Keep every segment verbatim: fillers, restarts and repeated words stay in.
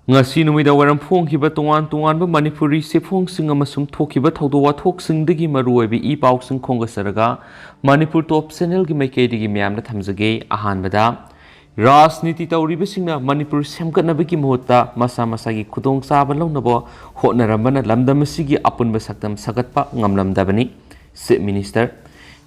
ꯉꯁꯤ ꯅꯨꯃꯤꯗꯥꯡ ꯋꯥꯏꯔꯝ ꯐꯣꯡꯈꯤꯕ ꯇꯣꯉꯥꯟ ꯇꯣꯉꯥꯟꯕ ꯃꯅꯤꯄꯨꯔꯤ ꯆꯦꯐꯣꯡꯁꯤꯡ ꯑꯃꯁꯨꯡ ꯊꯣꯛꯈꯤꯕ ꯊꯧꯗꯣꯛ ꯋꯥꯊꯣꯛꯁꯤꯡꯗꯒꯤ ꯃꯔꯨꯑꯣꯏꯕ ꯏ ꯄꯥꯎꯁꯤꯡ ꯈꯣꯝꯒꯠꯆꯔꯒ ꯃꯅꯤꯄꯨꯔ ꯇꯣꯞ ꯆꯦꯅꯦꯜꯒꯤ ꯃꯥꯏꯀꯩꯗꯒꯤ ꯃꯌꯥꯝꯗ ꯊꯝꯖꯒꯦ꯫ ꯑꯍꯥꯟꯕꯗ, ꯔꯥꯖꯅꯤꯇꯤ ꯇꯧꯔꯤꯕꯁꯤꯡꯅ ꯃꯅꯤꯄꯨꯔ ꯁꯦꯝꯒꯠꯅꯕꯒꯤ ꯃꯍꯨꯠꯇ ꯃꯁꯥ ꯃꯁꯥꯒꯤ ꯈꯨꯗꯣꯡꯆꯥꯕ ꯂꯧꯅꯕ ꯍꯣꯠꯅꯔꯝꯕꯅ ꯂꯝꯗꯝ ꯑꯁꯤꯒꯤ ꯑꯄꯨꯟꯕ ꯁꯛꯇꯝ ꯁꯥꯒꯠꯄ ꯉꯝꯂꯝꯗꯕꯅꯤ꯫ ꯆꯤꯐ ꯃꯤꯅꯤꯁꯇꯔ,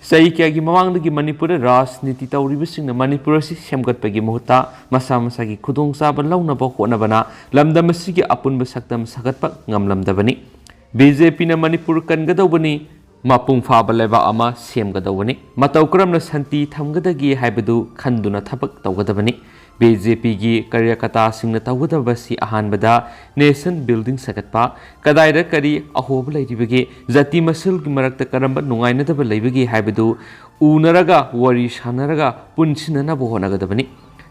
ꯆꯍꯤ ꯀꯌꯥꯒꯤ ꯃꯃꯥꯡꯗꯒꯤ ꯃꯅꯤꯄꯨꯔꯗ ꯔꯥꯖꯅꯤꯇꯤ ꯇꯧꯔꯤꯕꯁꯤꯡꯅ ꯃꯅꯤꯄꯨꯔ ꯑꯁꯤ ꯁꯦꯝꯒꯠꯄꯒꯤ ꯃꯍꯨꯠꯇ ꯃꯁꯥ ꯃꯁꯥꯒꯤ ꯈꯨꯗꯣꯡꯆꯥꯕ ꯂꯧꯅꯕ ꯍꯣꯠꯅꯕꯅ ꯂꯝꯗꯝ ꯑꯁꯤꯒꯤ ꯑꯄꯨꯟꯕ ꯁꯛꯇꯝ ꯁꯥꯒꯠꯄ ꯉꯝꯂꯝꯗꯕꯅꯤ꯫ ꯕꯤ ꯖꯦ ꯄꯤꯅ ꯃꯅꯤꯄꯨꯔ ꯀꯟꯒꯗꯧꯕꯅꯤ, ꯃꯄꯨꯡ ꯐꯥꯕ ꯂꯩꯕꯥꯛ ꯑꯃ ꯁꯦꯝꯒꯗꯧꯕꯅꯤ꯫ ꯃꯇꯧ ꯀꯔꯝꯅ ꯁꯥꯟꯇꯤ ꯊꯝꯒꯗꯒꯦ ꯍꯥꯏꯕꯗꯨ ꯈꯟꯗꯨꯅ ꯊꯕꯛ ꯇꯧꯒꯗꯕꯅꯤ꯫ ꯕꯤ ꯖꯦ ꯄꯤꯒꯤ ꯀꯥꯔꯌꯀꯔꯇꯥꯁꯤꯡꯅ ꯇꯧꯒꯗꯕꯁꯤ ꯑꯍꯥꯟꯕꯗ ꯅꯦꯁꯟ ꯕꯤꯜꯗꯤꯡ ꯁꯥꯒꯠꯄ, ꯀꯗꯥꯏꯗ ꯀꯔꯤ ꯑꯍꯣꯕ ꯂꯩꯔꯤꯕꯒꯦ, ꯖꯥꯇꯤ ꯃꯁꯦꯜꯒꯤ ꯃꯔꯛꯇ ꯀꯔꯝꯕ ꯅꯨꯡꯉꯥꯏꯅꯗꯕ ꯂꯩꯕꯒꯦ ꯍꯥꯏꯕꯗꯨ ꯎꯅꯔꯒ ꯋꯥꯔꯤ ꯁꯥꯟꯅꯔꯒ ꯄꯨꯟꯁꯤꯟꯅꯅꯕ ꯍꯣꯠꯅꯒꯗꯕꯅꯤ꯫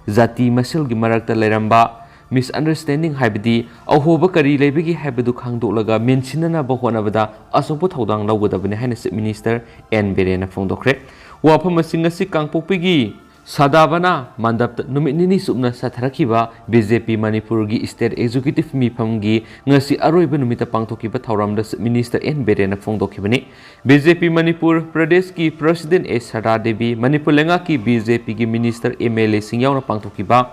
ꯖꯥꯇꯤ ꯃꯁꯦꯜꯒꯤ ꯃꯔꯛꯇ ꯂꯩꯔꯝꯕ ꯃꯤꯁꯑꯟꯗꯔꯁꯇꯦꯟꯗꯤꯡ ꯍꯥꯏꯕꯗꯤ ꯑꯍꯣꯕ ꯀꯔꯤ ꯂꯩꯕꯒꯦ ꯍꯥꯏꯕꯗꯨ ꯈꯪꯗꯣꯛꯂꯒ ꯃꯦꯟꯁꯤꯟꯅꯅꯕ ꯍꯣꯠꯅꯕꯗ ꯑꯆꯧꯕ ꯊꯧꯗꯥꯡ ꯂꯧꯒꯗꯕꯅꯤ ꯍꯥꯏꯅ ꯆꯤꯐ ꯃꯤꯅꯤꯁꯇꯔ ꯑꯦꯟ ꯕꯤꯔꯦꯟꯅ ꯐꯣꯡꯗꯣꯛꯈ꯭ꯔꯦ꯫ ꯋꯥꯐꯝ ꯑꯁꯤ ꯉꯁꯤ ꯀꯥꯡꯄꯣꯛꯄꯤꯒꯤ ꯁꯗꯥꯕꯅꯥ ꯃꯟꯗꯞꯇ ꯅꯨꯃꯤꯠ ꯅꯤꯅꯤ ꯆꯨꯞꯅ ꯆꯠꯊꯔꯛꯈꯤꯕ ꯕꯤ ꯖꯦ ꯄꯤ ꯃꯅꯤꯄꯨꯔꯒꯤ ꯁ꯭ꯇꯦꯠ ꯑꯦꯛꯖꯤꯀ꯭ꯌꯨꯇꯤꯚ ꯃꯤꯐꯝꯒꯤ ꯉꯁꯤ ꯑꯔꯣꯏꯕ ꯅꯨꯃꯤꯠꯇ ꯄꯥꯡꯊꯣꯛꯈꯤꯕ ꯊꯧꯔꯝꯗ ꯆꯤꯐ ꯃꯤꯅꯤꯁꯇꯔ ꯑꯦꯟ ꯕꯤꯔꯦꯟꯅ ꯐꯣꯡꯗꯣꯛꯈꯤꯕꯅꯤ꯫ ꯕꯤ ꯖꯦ ꯄꯤ ꯃꯅꯤꯄꯨꯔ ꯄ꯭ꯔꯗꯦꯁꯀꯤ ꯄ꯭ꯔꯁꯤꯗꯦꯟ ꯑꯦ ꯁꯔꯗꯥ ꯗꯦꯕꯤ, ꯃꯅꯤꯄꯨꯔ ꯂꯩꯉꯥꯛꯀꯤ ꯕꯤ ꯖꯦ ꯄꯤꯒꯤ ꯃꯤꯅꯤꯁꯇꯔ, ꯑꯦꯝ ꯑꯦꯜ ꯑꯦꯁꯤꯡ ꯌꯥꯎꯅ ꯄꯥꯡꯊꯣꯛꯈꯤꯕ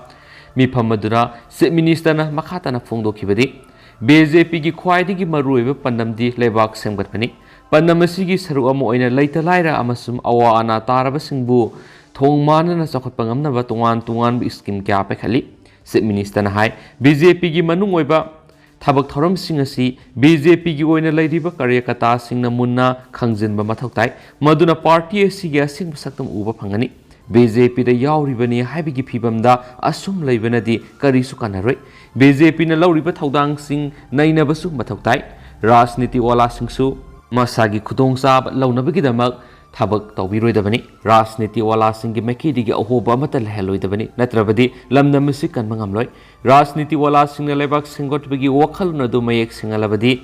ꯃꯤꯐꯝ ꯑꯗꯨꯗ ꯆꯤꯐ ꯃꯤꯅꯤꯁꯇꯔꯅ ꯃꯈꯥ ꯇꯥꯅ ꯐꯣꯡꯗꯣꯛꯈꯤꯕꯗꯤ, ꯕꯤ ꯖꯦ ꯄꯤꯒꯤ ꯈ꯭ꯋꯥꯏꯗꯒꯤ ꯃꯔꯨꯑꯣꯏꯕ ꯄꯥꯟꯗꯝꯗꯤ ꯂꯩꯕꯥꯛ ꯁꯦꯝꯒꯠꯄꯅꯤ꯫ ꯄꯥꯟꯗꯝ ꯑꯁꯤꯒꯤ ꯁꯔꯨꯛ ꯑꯃ ꯑꯣꯏꯅ ꯂꯩꯇ ꯂꯥꯏꯔ ꯑꯃꯁꯨꯡ ꯑꯋꯥ ꯑꯅꯥ ꯇꯥꯔꯕꯁꯤꯡꯕꯨ ꯊꯣꯡ ꯃꯥꯟꯅꯅ ꯆꯥꯎꯈꯠꯄ ꯉꯝꯅꯕ ꯇꯣꯉꯥꯟ ꯇꯣꯉꯥꯟꯕ ꯁ꯭ꯀꯤꯝ ꯀꯌꯥ ꯄꯥꯏꯈꯠꯂꯤ꯫ ꯆꯤꯐ ꯃꯤꯅꯤꯁꯇꯔꯅ ꯍꯥꯏ, ꯕꯤ ꯖꯦ ꯄꯤꯒꯤ ꯃꯅꯨꯡ ꯑꯣꯏꯕ ꯊꯕꯛ ꯊꯧꯔꯝꯁꯤꯡ ꯑꯁꯤ ꯕꯤ ꯖꯦ ꯄꯤꯒꯤ ꯑꯣꯏꯅ ꯂꯩꯔꯤꯕ ꯀꯥꯔꯌꯀꯔꯇꯥꯁꯤꯡꯅ ꯃꯨꯟꯅ ꯈꯪꯖꯤꯟꯕ ꯃꯊꯧ ꯇꯥꯏ, ꯃꯗꯨꯅ ꯄꯥꯔꯇꯤ ꯑꯁꯤꯒꯤ ꯑꯁꯦꯡꯕ ꯁꯛꯇꯝ ꯎꯕ ꯐꯪꯒꯅꯤ꯫ ꯕꯤ ꯖꯦ ꯄꯤꯗ ꯌꯥꯎꯔꯤꯕꯅꯤ ꯍꯥꯏꯕꯒꯤ ꯐꯤꯚꯝꯗ ꯑꯁꯨꯝ ꯂꯩꯕꯅꯗꯤ ꯀꯔꯤꯁꯨ ꯀꯥꯟꯅꯔꯣꯏ꯫ ꯕꯤ ꯖꯦ ꯄꯤꯅ ꯂꯧꯔꯤꯕ ꯊꯧꯗꯥꯡꯁꯤꯡ ꯅꯩꯅꯕꯁꯨ ꯃꯊꯧ ꯇꯥꯏ꯫ ꯔꯥꯖꯅꯤꯇꯤ ꯋꯥꯂꯥꯁꯤꯡꯁꯨ ꯃꯁꯥꯒꯤ ꯈꯨꯗꯣꯡꯆꯥꯕ ꯂꯧꯅꯕꯒꯤꯗꯃꯛ ꯊꯕꯛ ꯇꯧꯕꯤꯔꯣꯏꯗꯕꯅꯤ꯫ ꯔꯥꯖꯅꯤꯇꯤ ꯋꯥꯂꯥꯁꯤꯡꯒꯤ ꯃꯥꯏꯀꯩꯗꯒꯤ ꯑꯍꯣꯕ ꯑꯃꯠꯇ ꯂꯩꯍꯜꯂꯣꯏꯗꯕꯅꯤ, ꯅꯠꯇ꯭ꯔꯕꯗꯤ ꯂꯝꯗꯝ ꯑꯁꯤ ꯀꯟꯕ ꯉꯝꯂꯣꯏ꯫ ꯔꯥꯖꯅꯤꯇꯤ ꯋꯥꯂꯥꯁꯤꯡꯅ ꯂꯩꯕꯥꯛ ꯁꯦꯝꯒꯠꯄꯒꯤ ꯋꯥꯈꯜꯂꯣꯟ ꯑꯗꯨ ꯃꯌꯦꯛ ꯁꯦꯡꯍꯜꯂꯕꯗꯤ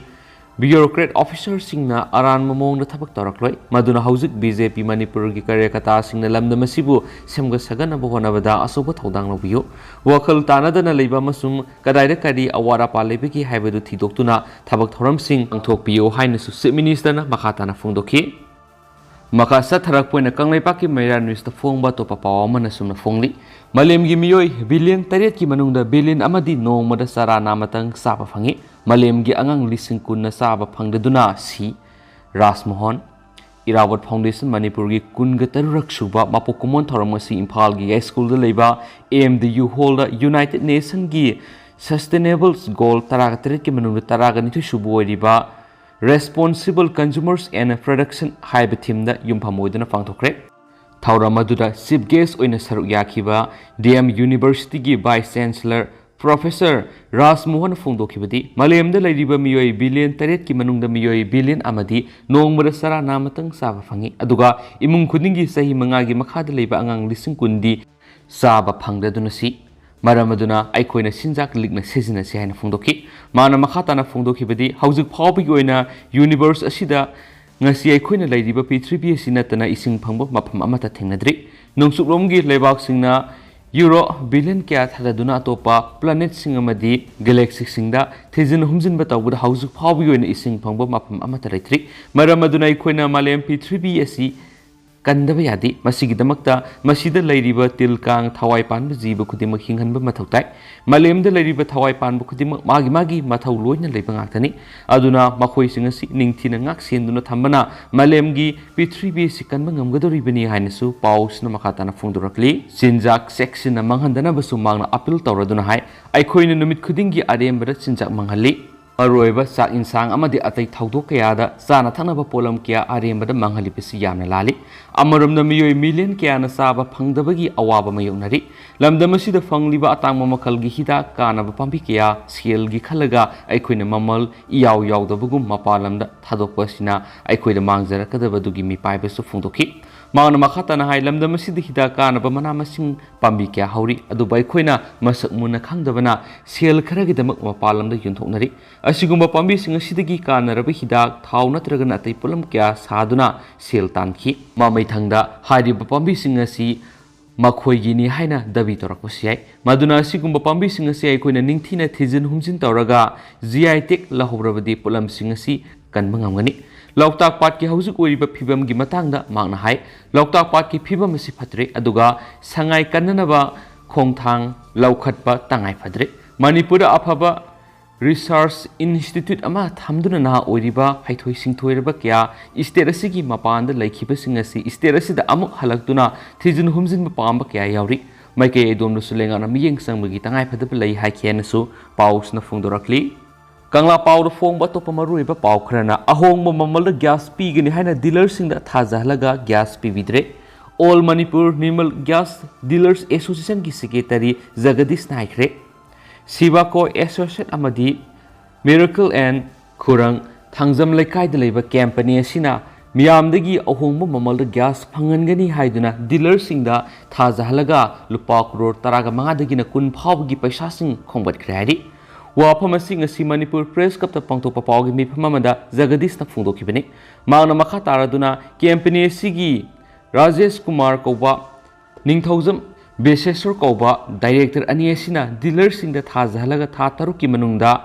Bureaucrat officerꯁꯤꯡꯅ ꯑꯔꯥꯟꯕ ꯃꯑꯣꯡꯗ ꯊꯕꯛ ꯇꯧꯔꯛꯂꯣꯏ, ꯃꯗꯨꯅ ꯍꯧꯖꯤꯛ BJP ꯃꯅꯤꯄꯨꯔꯒꯤ ꯀꯥꯔꯌꯀꯔꯇꯥꯁꯤꯡꯅ ꯂꯝꯗꯝ ꯑꯁꯤꯕꯨ ꯁꯦꯝꯒꯠ ꯁꯥꯒꯠꯅꯕ ꯍꯣꯠꯅꯕꯗ ꯑꯆꯧꯕ ꯊꯧꯗꯥꯡ ꯂꯧꯕꯤꯌꯨ꯫ ꯋꯥꯈꯜ ꯇꯥꯅꯗꯅ ꯂꯩꯕ ꯑꯃꯁꯨꯡ ꯀꯗꯥꯏꯗ ꯀꯔꯤ ꯑꯋꯥꯠ ꯑꯄꯥ ꯂꯩꯕꯒꯦ ꯍꯥꯏꯕꯗꯨ ꯊꯤꯗꯣꯛꯇꯨꯅ ꯊꯕꯛ ꯊꯧꯔꯝꯁꯤꯡ ꯄꯥꯡꯊꯣꯛꯄꯤꯌꯨ ꯍꯥꯏꯅꯁꯨ Chief Ministerꯅ ꯃꯈꯥ ꯇꯥꯅ ꯐꯣꯡꯗꯣꯛꯈꯤ꯫ ꯃꯈꯥ ꯆꯠꯊꯔꯛꯄ ꯑꯣꯏꯅ ꯀꯪꯂꯩꯄꯥꯛꯀꯤ ꯃꯩꯔꯥ Newsꯇ ꯐꯣꯡꯕ ꯑꯇꯣꯞꯄ ꯄꯥꯎ ꯑꯃꯅ ꯁꯨꯝꯅ ꯐꯣꯡꯂꯤ꯫ ꯃꯥꯂꯦꯝꯒꯤ ꯃꯤꯑꯣꯏ billion ꯇꯔꯦꯠꯀꯤ ꯃꯅꯨꯡꯗ billion ꯑꯃꯗꯤ ꯅꯣꯡꯃꯗ ꯆꯔꯥ ꯅꯥꯃꯇꯪ ꯆꯥꯕ ꯐꯪꯏ꯫ ꯃꯥꯂꯦꯝꯒꯤ ꯑꯉꯥꯡ ꯂꯤꯁꯤꯡ ꯀꯨꯟꯅ ꯆꯥꯕ ꯐꯪꯗꯗꯨꯅ ꯁꯤ꯫ ꯔꯥꯖꯃꯣꯍꯟ꯫ ꯏꯔꯥꯕꯣꯠ Foundation ꯃꯅꯤꯄꯨꯔꯒꯤ ꯀꯨꯟꯒ ꯇꯔꯨꯛ ꯁꯨꯕ ꯃꯄꯣꯛ ꯀꯨꯝꯑꯣꯟ ꯊꯧꯔꯝ ꯑꯁꯤ ꯏꯝꯐꯥꯜꯒꯤ ꯌꯥꯏꯁ꯭ꯀꯨꯜꯗ ꯂꯩꯕ AMDU Hallꯗ United Nationꯒꯤ Sustainable Goal ꯇꯔꯥꯒ ꯇꯔꯦꯠꯀꯤ ꯃꯅꯨꯡꯗ ꯇꯔꯥꯒ ꯅꯤꯊꯣꯏ ꯁꯨꯕ ꯑꯣꯏꯔꯤꯕ Responsible Consumers and Production ꯍꯥꯏꯕ themeꯗ ꯌꯨꯝꯐꯝ ꯑꯣꯏꯗꯨꯅ ꯄꯥꯡꯊꯣꯛꯈ꯭ꯔꯦ꯫ ꯊꯧꯔꯝ ꯑꯗꯨꯗ Chief Guest ꯑꯣꯏꯅ ꯁꯔꯨꯛ ꯌꯥꯈꯤꯕ DM Universityꯒꯤ Vice Chancellor Professor ꯔꯥꯖꯃꯣꯍꯟ ꯐꯣꯡꯗꯣꯛꯈꯤꯕꯗꯤ, ꯃꯥꯂꯦꯝꯗ ꯂꯩꯔꯤꯕ ꯃꯤꯑꯣꯏ billion ꯇꯔꯦꯠꯀꯤ ꯃꯅꯨꯡꯗ ꯃꯤꯑꯣꯏ billion ꯑꯃꯗꯤ ꯅꯣꯡꯃꯗ ꯆꯔꯥ ꯅꯥꯃꯇꯪ ꯆꯥꯕ ꯐꯪꯏ, ꯑꯗꯨꯒ ꯏꯃꯨꯡ ꯈꯨꯗꯤꯡꯒꯤ ꯆꯍꯤ ꯃꯉꯥꯒꯤ ꯃꯈꯥꯗ ꯂꯩꯕ ꯑꯉꯥꯡ ꯂꯤꯁꯤꯡ ꯀꯨꯟꯗꯤ ꯆꯥꯕ ꯐꯪꯗꯗꯨꯅ ꯁꯤ꯫ ꯃꯔꯝ ꯑꯗꯨꯅ ꯑꯩꯈꯣꯏꯅ ꯆꯤꯟꯖꯥꯛ ꯂꯤꯛꯅ ꯁꯤꯖꯤꯟꯅꯁꯤ ꯍꯥꯏꯅ ꯐꯣꯡꯗꯣꯛꯈꯤ꯫ ꯃꯥꯅ ꯃꯈꯥ ꯇꯥꯅ ꯐꯣꯡꯗꯣꯛꯈꯤꯕꯗꯤ, ꯍꯧꯖꯤꯛ ꯐꯥꯎꯕꯒꯤ ꯑꯣꯏꯅ universe ꯑꯁꯤꯗ ꯉꯁꯤ ꯑꯩꯈꯣꯏꯅ ꯂꯩꯔꯤꯕ ꯄ꯭ꯔꯤꯊꯤꯕꯤ ꯑꯁꯤ ꯅꯠꯇꯅ ꯏꯁꯤꯡ ꯐꯪꯕ ꯃꯐꯝ ꯑꯃꯠꯇ ꯊꯦꯡꯅꯗ꯭ꯔꯤ꯫ ꯅꯣꯡꯆꯨꯞꯂꯣꯝꯒꯤ ꯂꯩꯕꯥꯛꯁꯤꯡꯅ ꯌꯨꯔꯣ billion ꯀꯌꯥ ꯊꯥꯗꯗꯨꯅ ꯑꯇꯣꯞꯄ planetꯁꯤꯡ ꯑꯃꯗꯤ galaxyꯁꯤꯡꯗ ꯊꯤꯖꯤꯟ ꯍꯨꯝꯖꯤꯟꯕ ꯇꯧꯕꯗ ꯍꯧꯖꯤꯛ ꯐꯥꯎꯕꯒꯤ ꯑꯣꯏꯅ ꯏꯁꯤꯡ ꯐꯪꯕ ꯃꯐꯝ ꯑꯃꯠꯇ ꯂꯩꯇ꯭ꯔꯤ꯫ ꯃꯔꯝ ꯑꯗꯨꯅ ꯑꯩꯈꯣꯏꯅ ꯃꯥꯂꯦꯝ ꯄ꯭ꯔꯤꯊꯤꯕꯤ ꯑꯁꯤ ꯀꯟꯗꯕ ꯌꯥꯗꯦ꯫ ꯃꯁꯤꯒꯤꯗꯃꯛꯇ ꯃꯁꯤꯗ ꯂꯩꯔꯤꯕ ꯇꯤꯜ, ꯀꯥꯡ, ꯊꯋꯥꯏ ꯄꯥꯟꯕ ꯖꯤꯕ ꯈꯨꯗꯤꯡꯃꯛ ꯍꯤꯡꯍꯟꯕ ꯃꯊꯧ ꯇꯥꯏ꯫ ꯃꯥꯂꯦꯝꯗ ꯂꯩꯔꯤꯕ ꯊꯋꯥꯏ ꯄꯥꯟꯕ ꯈꯨꯗꯤꯡꯃꯛ ꯃꯥꯒꯤ ꯃꯥꯒꯤ ꯃꯊꯧ ꯂꯣꯏꯅ ꯂꯩꯕ ꯉꯥꯛꯇꯅꯤ꯫ ꯑꯗꯨꯅ ꯃꯈꯣꯏꯁꯤꯡ ꯑꯁꯤ ꯅꯤꯡꯊꯤꯅ ꯉꯥꯛ ꯁꯦꯟꯗꯨꯅ ꯊꯝꯕꯅ ꯃꯥꯂꯦꯝꯒꯤ ꯄ꯭ꯔꯤꯊꯤꯕꯤ ꯑꯁꯤ ꯀꯟꯕ ꯉꯝꯒꯗꯧꯔꯤꯕꯅꯤ ꯍꯥꯏꯅꯁꯨ ꯄꯥꯎꯁꯤꯅ ꯃꯈꯥ ꯇꯥꯅ ꯐꯣꯡꯗꯣꯔꯛꯂꯤ꯫ ꯆꯤꯟꯖꯥꯛ ꯆꯦꯛꯁꯤꯟꯅ ꯃꯥꯡꯍꯟꯗꯅꯕꯁꯨ ꯃꯍꯥꯛꯅ appeal ꯇꯧꯔꯗꯨꯅ ꯍꯥꯏ, ꯑꯩꯈꯣꯏꯅ ꯅꯨꯃꯤꯠ ꯈꯨꯗꯤꯡꯒꯤ ꯑꯔꯦꯝꯕꯗ ꯆꯤꯟꯖꯥꯛ ꯃꯥꯡꯍꯜꯂꯤ꯫ ꯃꯔꯨꯑꯣꯏꯕ ꯆꯥꯛ ꯏꯟꯁꯥꯡ ꯑꯃꯗꯤ ꯑꯇꯩ ꯊꯧꯗꯣꯛ ꯀꯌꯥꯗ ꯆꯥꯅ ꯊꯛꯅꯕ ꯄꯣꯠꯂꯝ ꯀꯌꯥ ꯑꯔꯦꯝꯕꯗ ꯃꯥꯡꯍꯜꯂꯤꯕꯁꯤ ꯌꯥꯝꯅ ꯂꯥꯜꯂꯤ꯫ ꯑꯃꯔꯣꯝꯗ ꯃꯤꯑꯣꯏ million ꯀꯌꯥꯅ ꯆꯥꯕ ꯐꯪꯗꯕꯒꯤ ꯑꯋꯥꯕ ꯃꯥꯌꯣꯛꯅꯔꯤ꯫ ꯂꯝꯗꯝ ꯑꯁꯤꯗ ꯐꯪꯂꯤꯕ ꯑꯇꯥꯡꯕ ꯃꯈꯜꯒꯤ ꯍꯤꯗꯥꯛ ꯀꯥꯟꯅꯕ ꯄꯥꯝꯕꯤ ꯀꯌꯥ ꯁꯦꯜꯒꯤ ꯈꯜꯂꯒ ꯑꯩꯈꯣꯏꯅ ꯃꯃꯜ ꯏꯌꯥꯎ ꯌꯥꯎꯗꯕꯒꯨꯝ ꯃꯄꯥꯟ ꯂꯝꯗ ꯊꯥꯗꯣꯛꯄ ꯑꯁꯤꯅ ꯑꯩꯈꯣꯏꯗ ꯃꯥꯡꯖꯔꯛꯀꯗꯕꯗꯨꯒꯤ ꯃꯤꯄꯥꯏꯕꯁꯨ ꯐꯣꯡꯗꯣꯛꯈꯤ꯫ ꯃꯍꯥꯛꯅ ꯃꯈꯥ ꯇꯥꯅ ꯍꯥꯏ, ꯂꯝꯗꯝ ꯑꯁꯤꯗ ꯍꯤꯗꯥꯛ ꯀꯥꯟꯅꯕ ꯃꯅꯥ ꯃꯁꯤꯡ ꯄꯥꯝꯕꯤ ꯀꯌꯥ ꯍꯧꯔꯤ, ꯑꯗꯨꯕꯨ ꯑꯩꯈꯣꯏꯅ ꯃꯁꯛ ꯃꯨꯟꯅ ꯈꯪꯗꯕꯅ ꯁꯦꯜ ꯈꯔꯒꯤꯗꯃꯛ ꯃꯄꯥꯟ ꯂꯝꯗ ꯌꯣꯟꯊꯣꯛꯅꯔꯤ꯫ ꯑꯁꯤꯒꯨꯝꯕ ꯄꯥꯝꯕꯤꯁꯤꯡ ꯑꯁꯤꯗꯒꯤ ꯀꯥꯟꯅꯔꯕ ꯍꯤꯗꯥꯛ, ꯊꯥꯎ ꯅꯠꯇ꯭ꯔꯒꯅ ꯑꯇꯩ ꯄꯣꯠꯂꯝ ꯀꯌꯥ ꯁꯥꯗꯨꯅ ꯁꯦꯜ ꯇꯥꯟꯈꯤ꯫ ꯃꯃꯩꯊꯪꯗ ꯍꯥꯏꯔꯤꯕ ꯄꯥꯝꯕꯤꯁꯤꯡ ꯑꯁꯤ ꯃꯈꯣꯏꯒꯤꯅꯤ ꯍꯥꯏꯅ ꯗꯥꯕꯤ ꯇꯧꯔꯛꯄꯁꯨ ꯌꯥꯏ꯫ ꯃꯗꯨꯅ ꯑꯁꯤꯒꯨꯝꯕ ꯄꯥꯝꯕꯤꯁꯤꯡ ꯑꯁꯤ ꯑꯩꯈꯣꯏꯅ ꯅꯤꯡꯊꯤꯅ ꯊꯤꯖꯤꯟ ꯍꯨꯝꯖꯤꯟ ꯇꯧꯔꯒ G I tag ꯂꯧꯍꯧꯔꯕꯗꯤ ꯄꯣꯠꯂꯝꯁꯤꯡ ꯑꯁꯤ ꯀꯟꯕ ꯉꯝꯒꯅꯤ꯫ ꯂꯣꯛꯇꯥꯛ ꯄꯥꯠꯀꯤ ꯍꯧꯖꯤꯛ ꯑꯣꯏꯔꯤꯕ ꯐꯤꯕꯝꯒꯤ ꯃꯇꯥꯡꯗ ꯃꯍꯥꯛꯅ ꯍꯥꯏ, ꯂꯣꯛꯇꯥꯛ ꯄꯥꯠꯀꯤ ꯐꯤꯕꯝ ꯑꯁꯤ ꯐꯠꯇ꯭ꯔꯦ, ꯑꯗꯨꯒ ꯁꯉꯥꯏ ꯀꯟꯅꯅꯕ ꯈꯣꯡꯊꯥꯡ ꯂꯧꯈꯠꯄ ꯇꯉꯥꯏ ꯐꯗ꯭ꯔꯦ꯫ ꯃꯅꯤꯄꯨꯔꯗ ꯑꯐꯕ research institute ꯑꯃ ꯊꯝꯗꯨꯅ ꯅꯍꯥ ꯑꯣꯏꯔꯤꯕ ꯍꯩꯊꯣꯏ ꯁꯤꯡꯊꯣꯏꯔꯕ ꯀꯌꯥ state ꯑꯁꯤꯒꯤ ꯃꯄꯥꯟꯗ ꯂꯩꯈꯤꯕꯁꯤꯡ ꯑꯁꯤ state ꯑꯁꯤꯗ ꯑꯃꯨꯛ ꯍꯜꯂꯛꯇꯨꯅ ꯊꯤꯖꯤꯟ ꯍꯨꯝꯖꯤꯟꯕ ꯄꯥꯝꯕ ꯀꯌꯥ ꯌꯥꯎꯔꯤ꯫ ꯃꯥꯏꯀꯩ ꯑꯗꯣꯝꯗꯁꯨ ꯂꯩꯉꯥꯛꯅ ꯃꯤꯠꯌꯦꯡ ꯆꯪꯕꯒꯤ ꯇꯉꯥꯏꯐꯗꯕ ꯂꯩ ꯍꯥꯏꯈꯤ ꯍꯥꯏꯅꯁꯨ ꯄꯥꯎꯁꯤꯅ ꯐꯣꯡꯗꯣꯔꯛꯂꯤ꯫ ꯀꯪꯂꯥ ꯄꯥꯎꯗ ꯐꯣꯡꯕ ꯑꯇꯣꯞꯄ ꯃꯔꯨꯑꯣꯏꯕ ꯄꯥꯎ ꯈꯔꯅ ꯑꯍꯣꯡꯕ ꯃꯃꯜꯗ gas ꯄꯤꯒꯅꯤ ꯍꯥꯏꯅ dealerꯁꯤꯡꯗ ꯊꯥꯖꯍꯜꯂꯒ gas ꯄꯤꯕꯤꯗ꯭ꯔꯦ꯫ All Manipur Nirmal Gas Dealers Associationꯒꯤ secretary ꯖꯒꯗꯤꯁꯅ ꯍꯥꯏꯈ꯭ꯔꯦ꯫ Sibako Associate ꯑꯃꯗꯤ Miracle and ꯈꯨꯔꯪ ꯊꯥꯡꯖꯝ ꯂꯩꯀꯥꯏꯗ ꯂꯩꯕ company ꯑꯁꯤꯅ ꯃꯤꯌꯥꯝꯗꯒꯤ ꯑꯍꯣꯡꯕ ꯃꯃꯜꯗ gas ꯐꯪꯍꯟꯒꯅꯤ ꯍꯥꯏꯗꯨꯅ dealerꯁꯤꯡꯗ ꯊꯥꯖꯍꯜꯂꯒ ꯂꯨꯄꯥ ꯀ꯭ꯔꯣꯔ ꯇꯔꯥꯒ ꯃꯉꯥꯗꯒꯤꯅ ꯀꯨꯟ ꯐꯥꯎꯕꯒꯤ ꯄꯩꯁꯥꯁꯤꯡ ꯈꯣꯝꯒꯠꯈ꯭ꯔꯦ ꯍꯥꯏꯔꯤ꯫ ꯋꯥꯐꯝ ꯑꯁꯤ ꯉꯁꯤ ꯃꯅꯤꯄꯨꯔ Press Clubꯇ ꯄꯥꯡꯊꯣꯛꯄ ꯄꯥꯎꯒꯤ ꯃꯤꯐꯝ ꯑꯃꯗ ꯖꯒꯗꯤꯁꯅ ꯐꯣꯡꯗꯣꯛꯈꯤꯕꯅꯤ꯫ ꯃꯍꯥꯛꯅ ꯃꯈꯥ ꯇꯥꯔꯗꯨꯅ company ꯑꯁꯤꯒꯤ ꯔꯥꯖꯦꯁ ꯀꯨꯃꯥꯔ ꯀꯧꯕ, ꯅꯤꯡꯊꯧꯖꯝ ꯕꯤꯁꯦꯁꯣꯔ ꯀꯧꯕ director ꯑꯅꯤ ꯑꯁꯤꯅ dealerꯁꯤꯡꯗ ꯊꯥꯖꯍꯜꯂꯒ ꯊꯥ ꯇꯔꯨꯛꯀꯤ ꯃꯅꯨꯡꯗ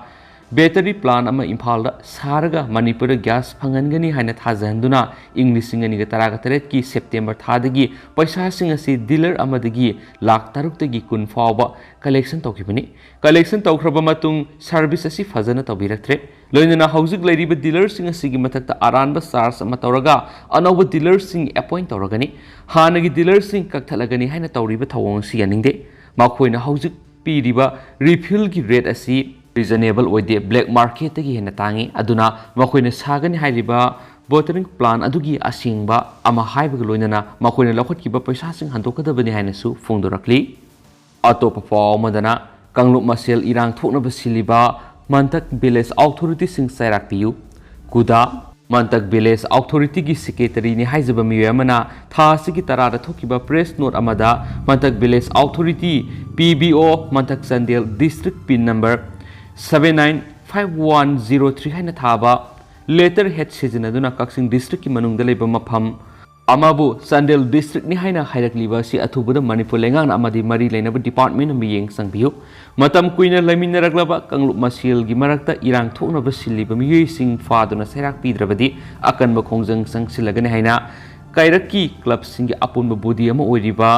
battery plant ꯑꯃ ꯏꯝꯐꯥꯜꯗ ꯁꯥꯔꯒ ꯃꯅꯤꯄꯨꯔꯗ gas ꯐꯪꯍꯟꯒꯅꯤ ꯍꯥꯏꯅ ꯊꯥꯖꯍꯟꯗꯨꯅ ꯏꯪ ꯂꯤꯁꯤꯡ ꯑꯅꯤꯒ ꯇꯔꯥꯒ ꯇꯔꯦꯠꯀꯤ September ꯊꯥꯗꯒꯤ ꯄꯩꯁꯥꯁꯤꯡ ꯑꯁꯤ dealer ꯑꯃꯗꯒꯤ ꯂꯥꯈ ꯇꯔꯨꯛꯇꯒꯤ ꯀꯨꯟ ꯐꯥꯎꯕ collection ꯇꯧꯈꯤꯕꯅꯤ꯫ Collection ꯇꯧꯈ꯭ꯔꯕ ꯃꯇꯨꯡ service ꯑꯁꯤ ꯐꯖꯅ ꯇꯧꯕꯤꯔꯛꯇ꯭ꯔꯦ꯫ ꯂꯣꯏꯅꯅ ꯍꯧꯖꯤꯛ ꯂꯩꯔꯤꯕ dealerꯁꯤꯡ ꯑꯁꯤꯒꯤ ꯃꯊꯛꯇ ꯑꯔꯥꯟꯕ charge ꯑꯃ ꯇꯧꯔꯒ ꯑꯅꯧꯕ dealerꯁꯤꯡ appoint ꯇꯧꯔꯒꯅꯤ꯫ ꯍꯥꯟꯅꯒꯤ dealerꯁꯤꯡ ꯀꯛꯊꯠꯂꯒꯅꯤ ꯍꯥꯏꯅ ꯇꯧꯔꯤꯕ ꯊꯧꯑꯣꯡ ꯑꯁꯤ ꯌꯥꯅꯤꯡꯗꯦ꯫ ꯃꯈꯣꯏꯅ ꯍꯧꯖꯤꯛ ꯄꯤꯔꯤꯕ refill ꯒꯤ rate ꯑꯁꯤ reasonable ꯑꯣꯏꯗꯦ, black market ꯇꯒꯤ ꯍꯦꯟꯅ ꯇꯥꯡꯏ꯫ ꯑꯗꯨꯅ ꯃꯈꯣꯏꯅ ꯁꯥꯒꯅꯤ ꯍꯥꯏꯔꯤꯕ watering plant ꯑꯗꯨꯒꯤ ꯑꯁꯦꯡꯕ ꯑꯃ ꯍꯥꯏꯕꯒ ꯂꯣꯏꯅꯅ ꯃꯈꯣꯏꯅ ꯂꯧꯈꯠꯈꯤꯕ ꯄꯩꯁꯥꯁꯤꯡ ꯍꯟꯗꯣꯛꯀꯗꯕꯅꯤ ꯍꯥꯏꯅꯁꯨ ꯐꯣꯡꯗꯣꯔꯛꯂꯤ꯫ ꯑꯇꯣꯞꯄ ꯄꯥꯎ ꯑꯃꯗꯅ, ꯀꯥꯡꯂꯨꯞ ꯃꯁꯦꯜ ꯏꯔꯥꯡ ꯊꯣꯛꯅꯕ ꯁꯤꯜꯂꯤꯕ ꯃꯟꯇꯛ village authority ꯁꯤꯡ ꯆꯩꯔꯥꯛ ꯄꯤꯌꯨ꯫ ꯀꯨꯗꯥ꯫ ꯃꯟꯇꯛ ꯚꯤꯂꯦꯖ ꯑꯣꯊꯣꯔꯤꯇꯤꯒꯤ ꯁꯦꯀ꯭ꯔꯦꯇꯔꯤꯅꯤ ꯍꯥꯏꯖꯕ ꯃꯤꯑꯣꯏ ꯑꯃꯅ ꯊꯥ ꯑꯁꯤꯒꯤ ꯇꯔꯥꯗ ꯊꯣꯛꯈꯤꯕ ꯄ꯭ꯔꯦꯁ ꯅꯣꯠ ꯑꯃꯗ Mantak village authority, P B O, Mantak Chandel district pin number seven nine five one zero three ꯍꯥꯏꯅ ꯊꯥꯕ ꯂꯦꯇꯔ ꯍꯦꯗ ꯁꯤꯖꯤꯟꯅꯗꯨꯅ ꯀꯛꯆꯤꯡ ꯗꯤꯁꯇ꯭ꯔꯤꯛꯀꯤ ꯃꯅꯨꯡꯗ ꯂꯩꯕ ꯃꯐꯝ ꯑꯃꯕꯨ ꯆꯥꯟꯗꯦꯜ ꯗꯤꯁꯇ꯭ꯔꯤꯛꯅꯤ ꯍꯥꯏꯅ ꯍꯥꯏꯔꯛꯂꯤꯕ ꯑꯁꯤ ꯑꯊꯨꯕꯗ ꯃꯅꯤꯄꯨꯔ ꯂꯩꯉꯥꯛꯅ ꯑꯃꯗꯤ ꯃꯔꯤ ꯂꯩꯅꯕ ꯗꯤꯄꯥꯔꯠꯃꯦꯟꯅ ꯃꯤꯠꯌꯦꯡ ꯆꯪꯕꯤꯌꯨ꯫ ꯃꯇꯝ ꯀꯨꯏꯅ ꯂꯩꯃꯤꯟꯅꯔꯛꯂꯕ ꯀꯥꯡꯂꯨꯞ ꯃꯁꯦꯜꯒꯤ ꯃꯔꯛꯇ ꯏꯔꯥꯡ ꯊꯣꯛꯅꯕ ꯁꯤꯜꯂꯤꯕ ꯃꯤꯑꯣꯏꯁꯤꯡ ꯐꯥꯗꯨꯅ ꯁꯩꯔꯥꯛ ꯄꯤꯗ꯭ꯔꯕꯗꯤ ꯑꯀꯟꯕ ꯈꯣꯡꯖꯪ ꯆꯪꯁꯤꯜꯂꯒꯅꯤ ꯍꯥꯏꯅ ꯀꯩꯔꯛꯀꯤ ꯀ꯭ꯂꯕꯁꯤꯡꯒꯤ ꯑꯄꯨꯟꯕ ꯕꯣꯗꯤ ꯑꯃ ꯑꯣꯏꯔꯤꯕ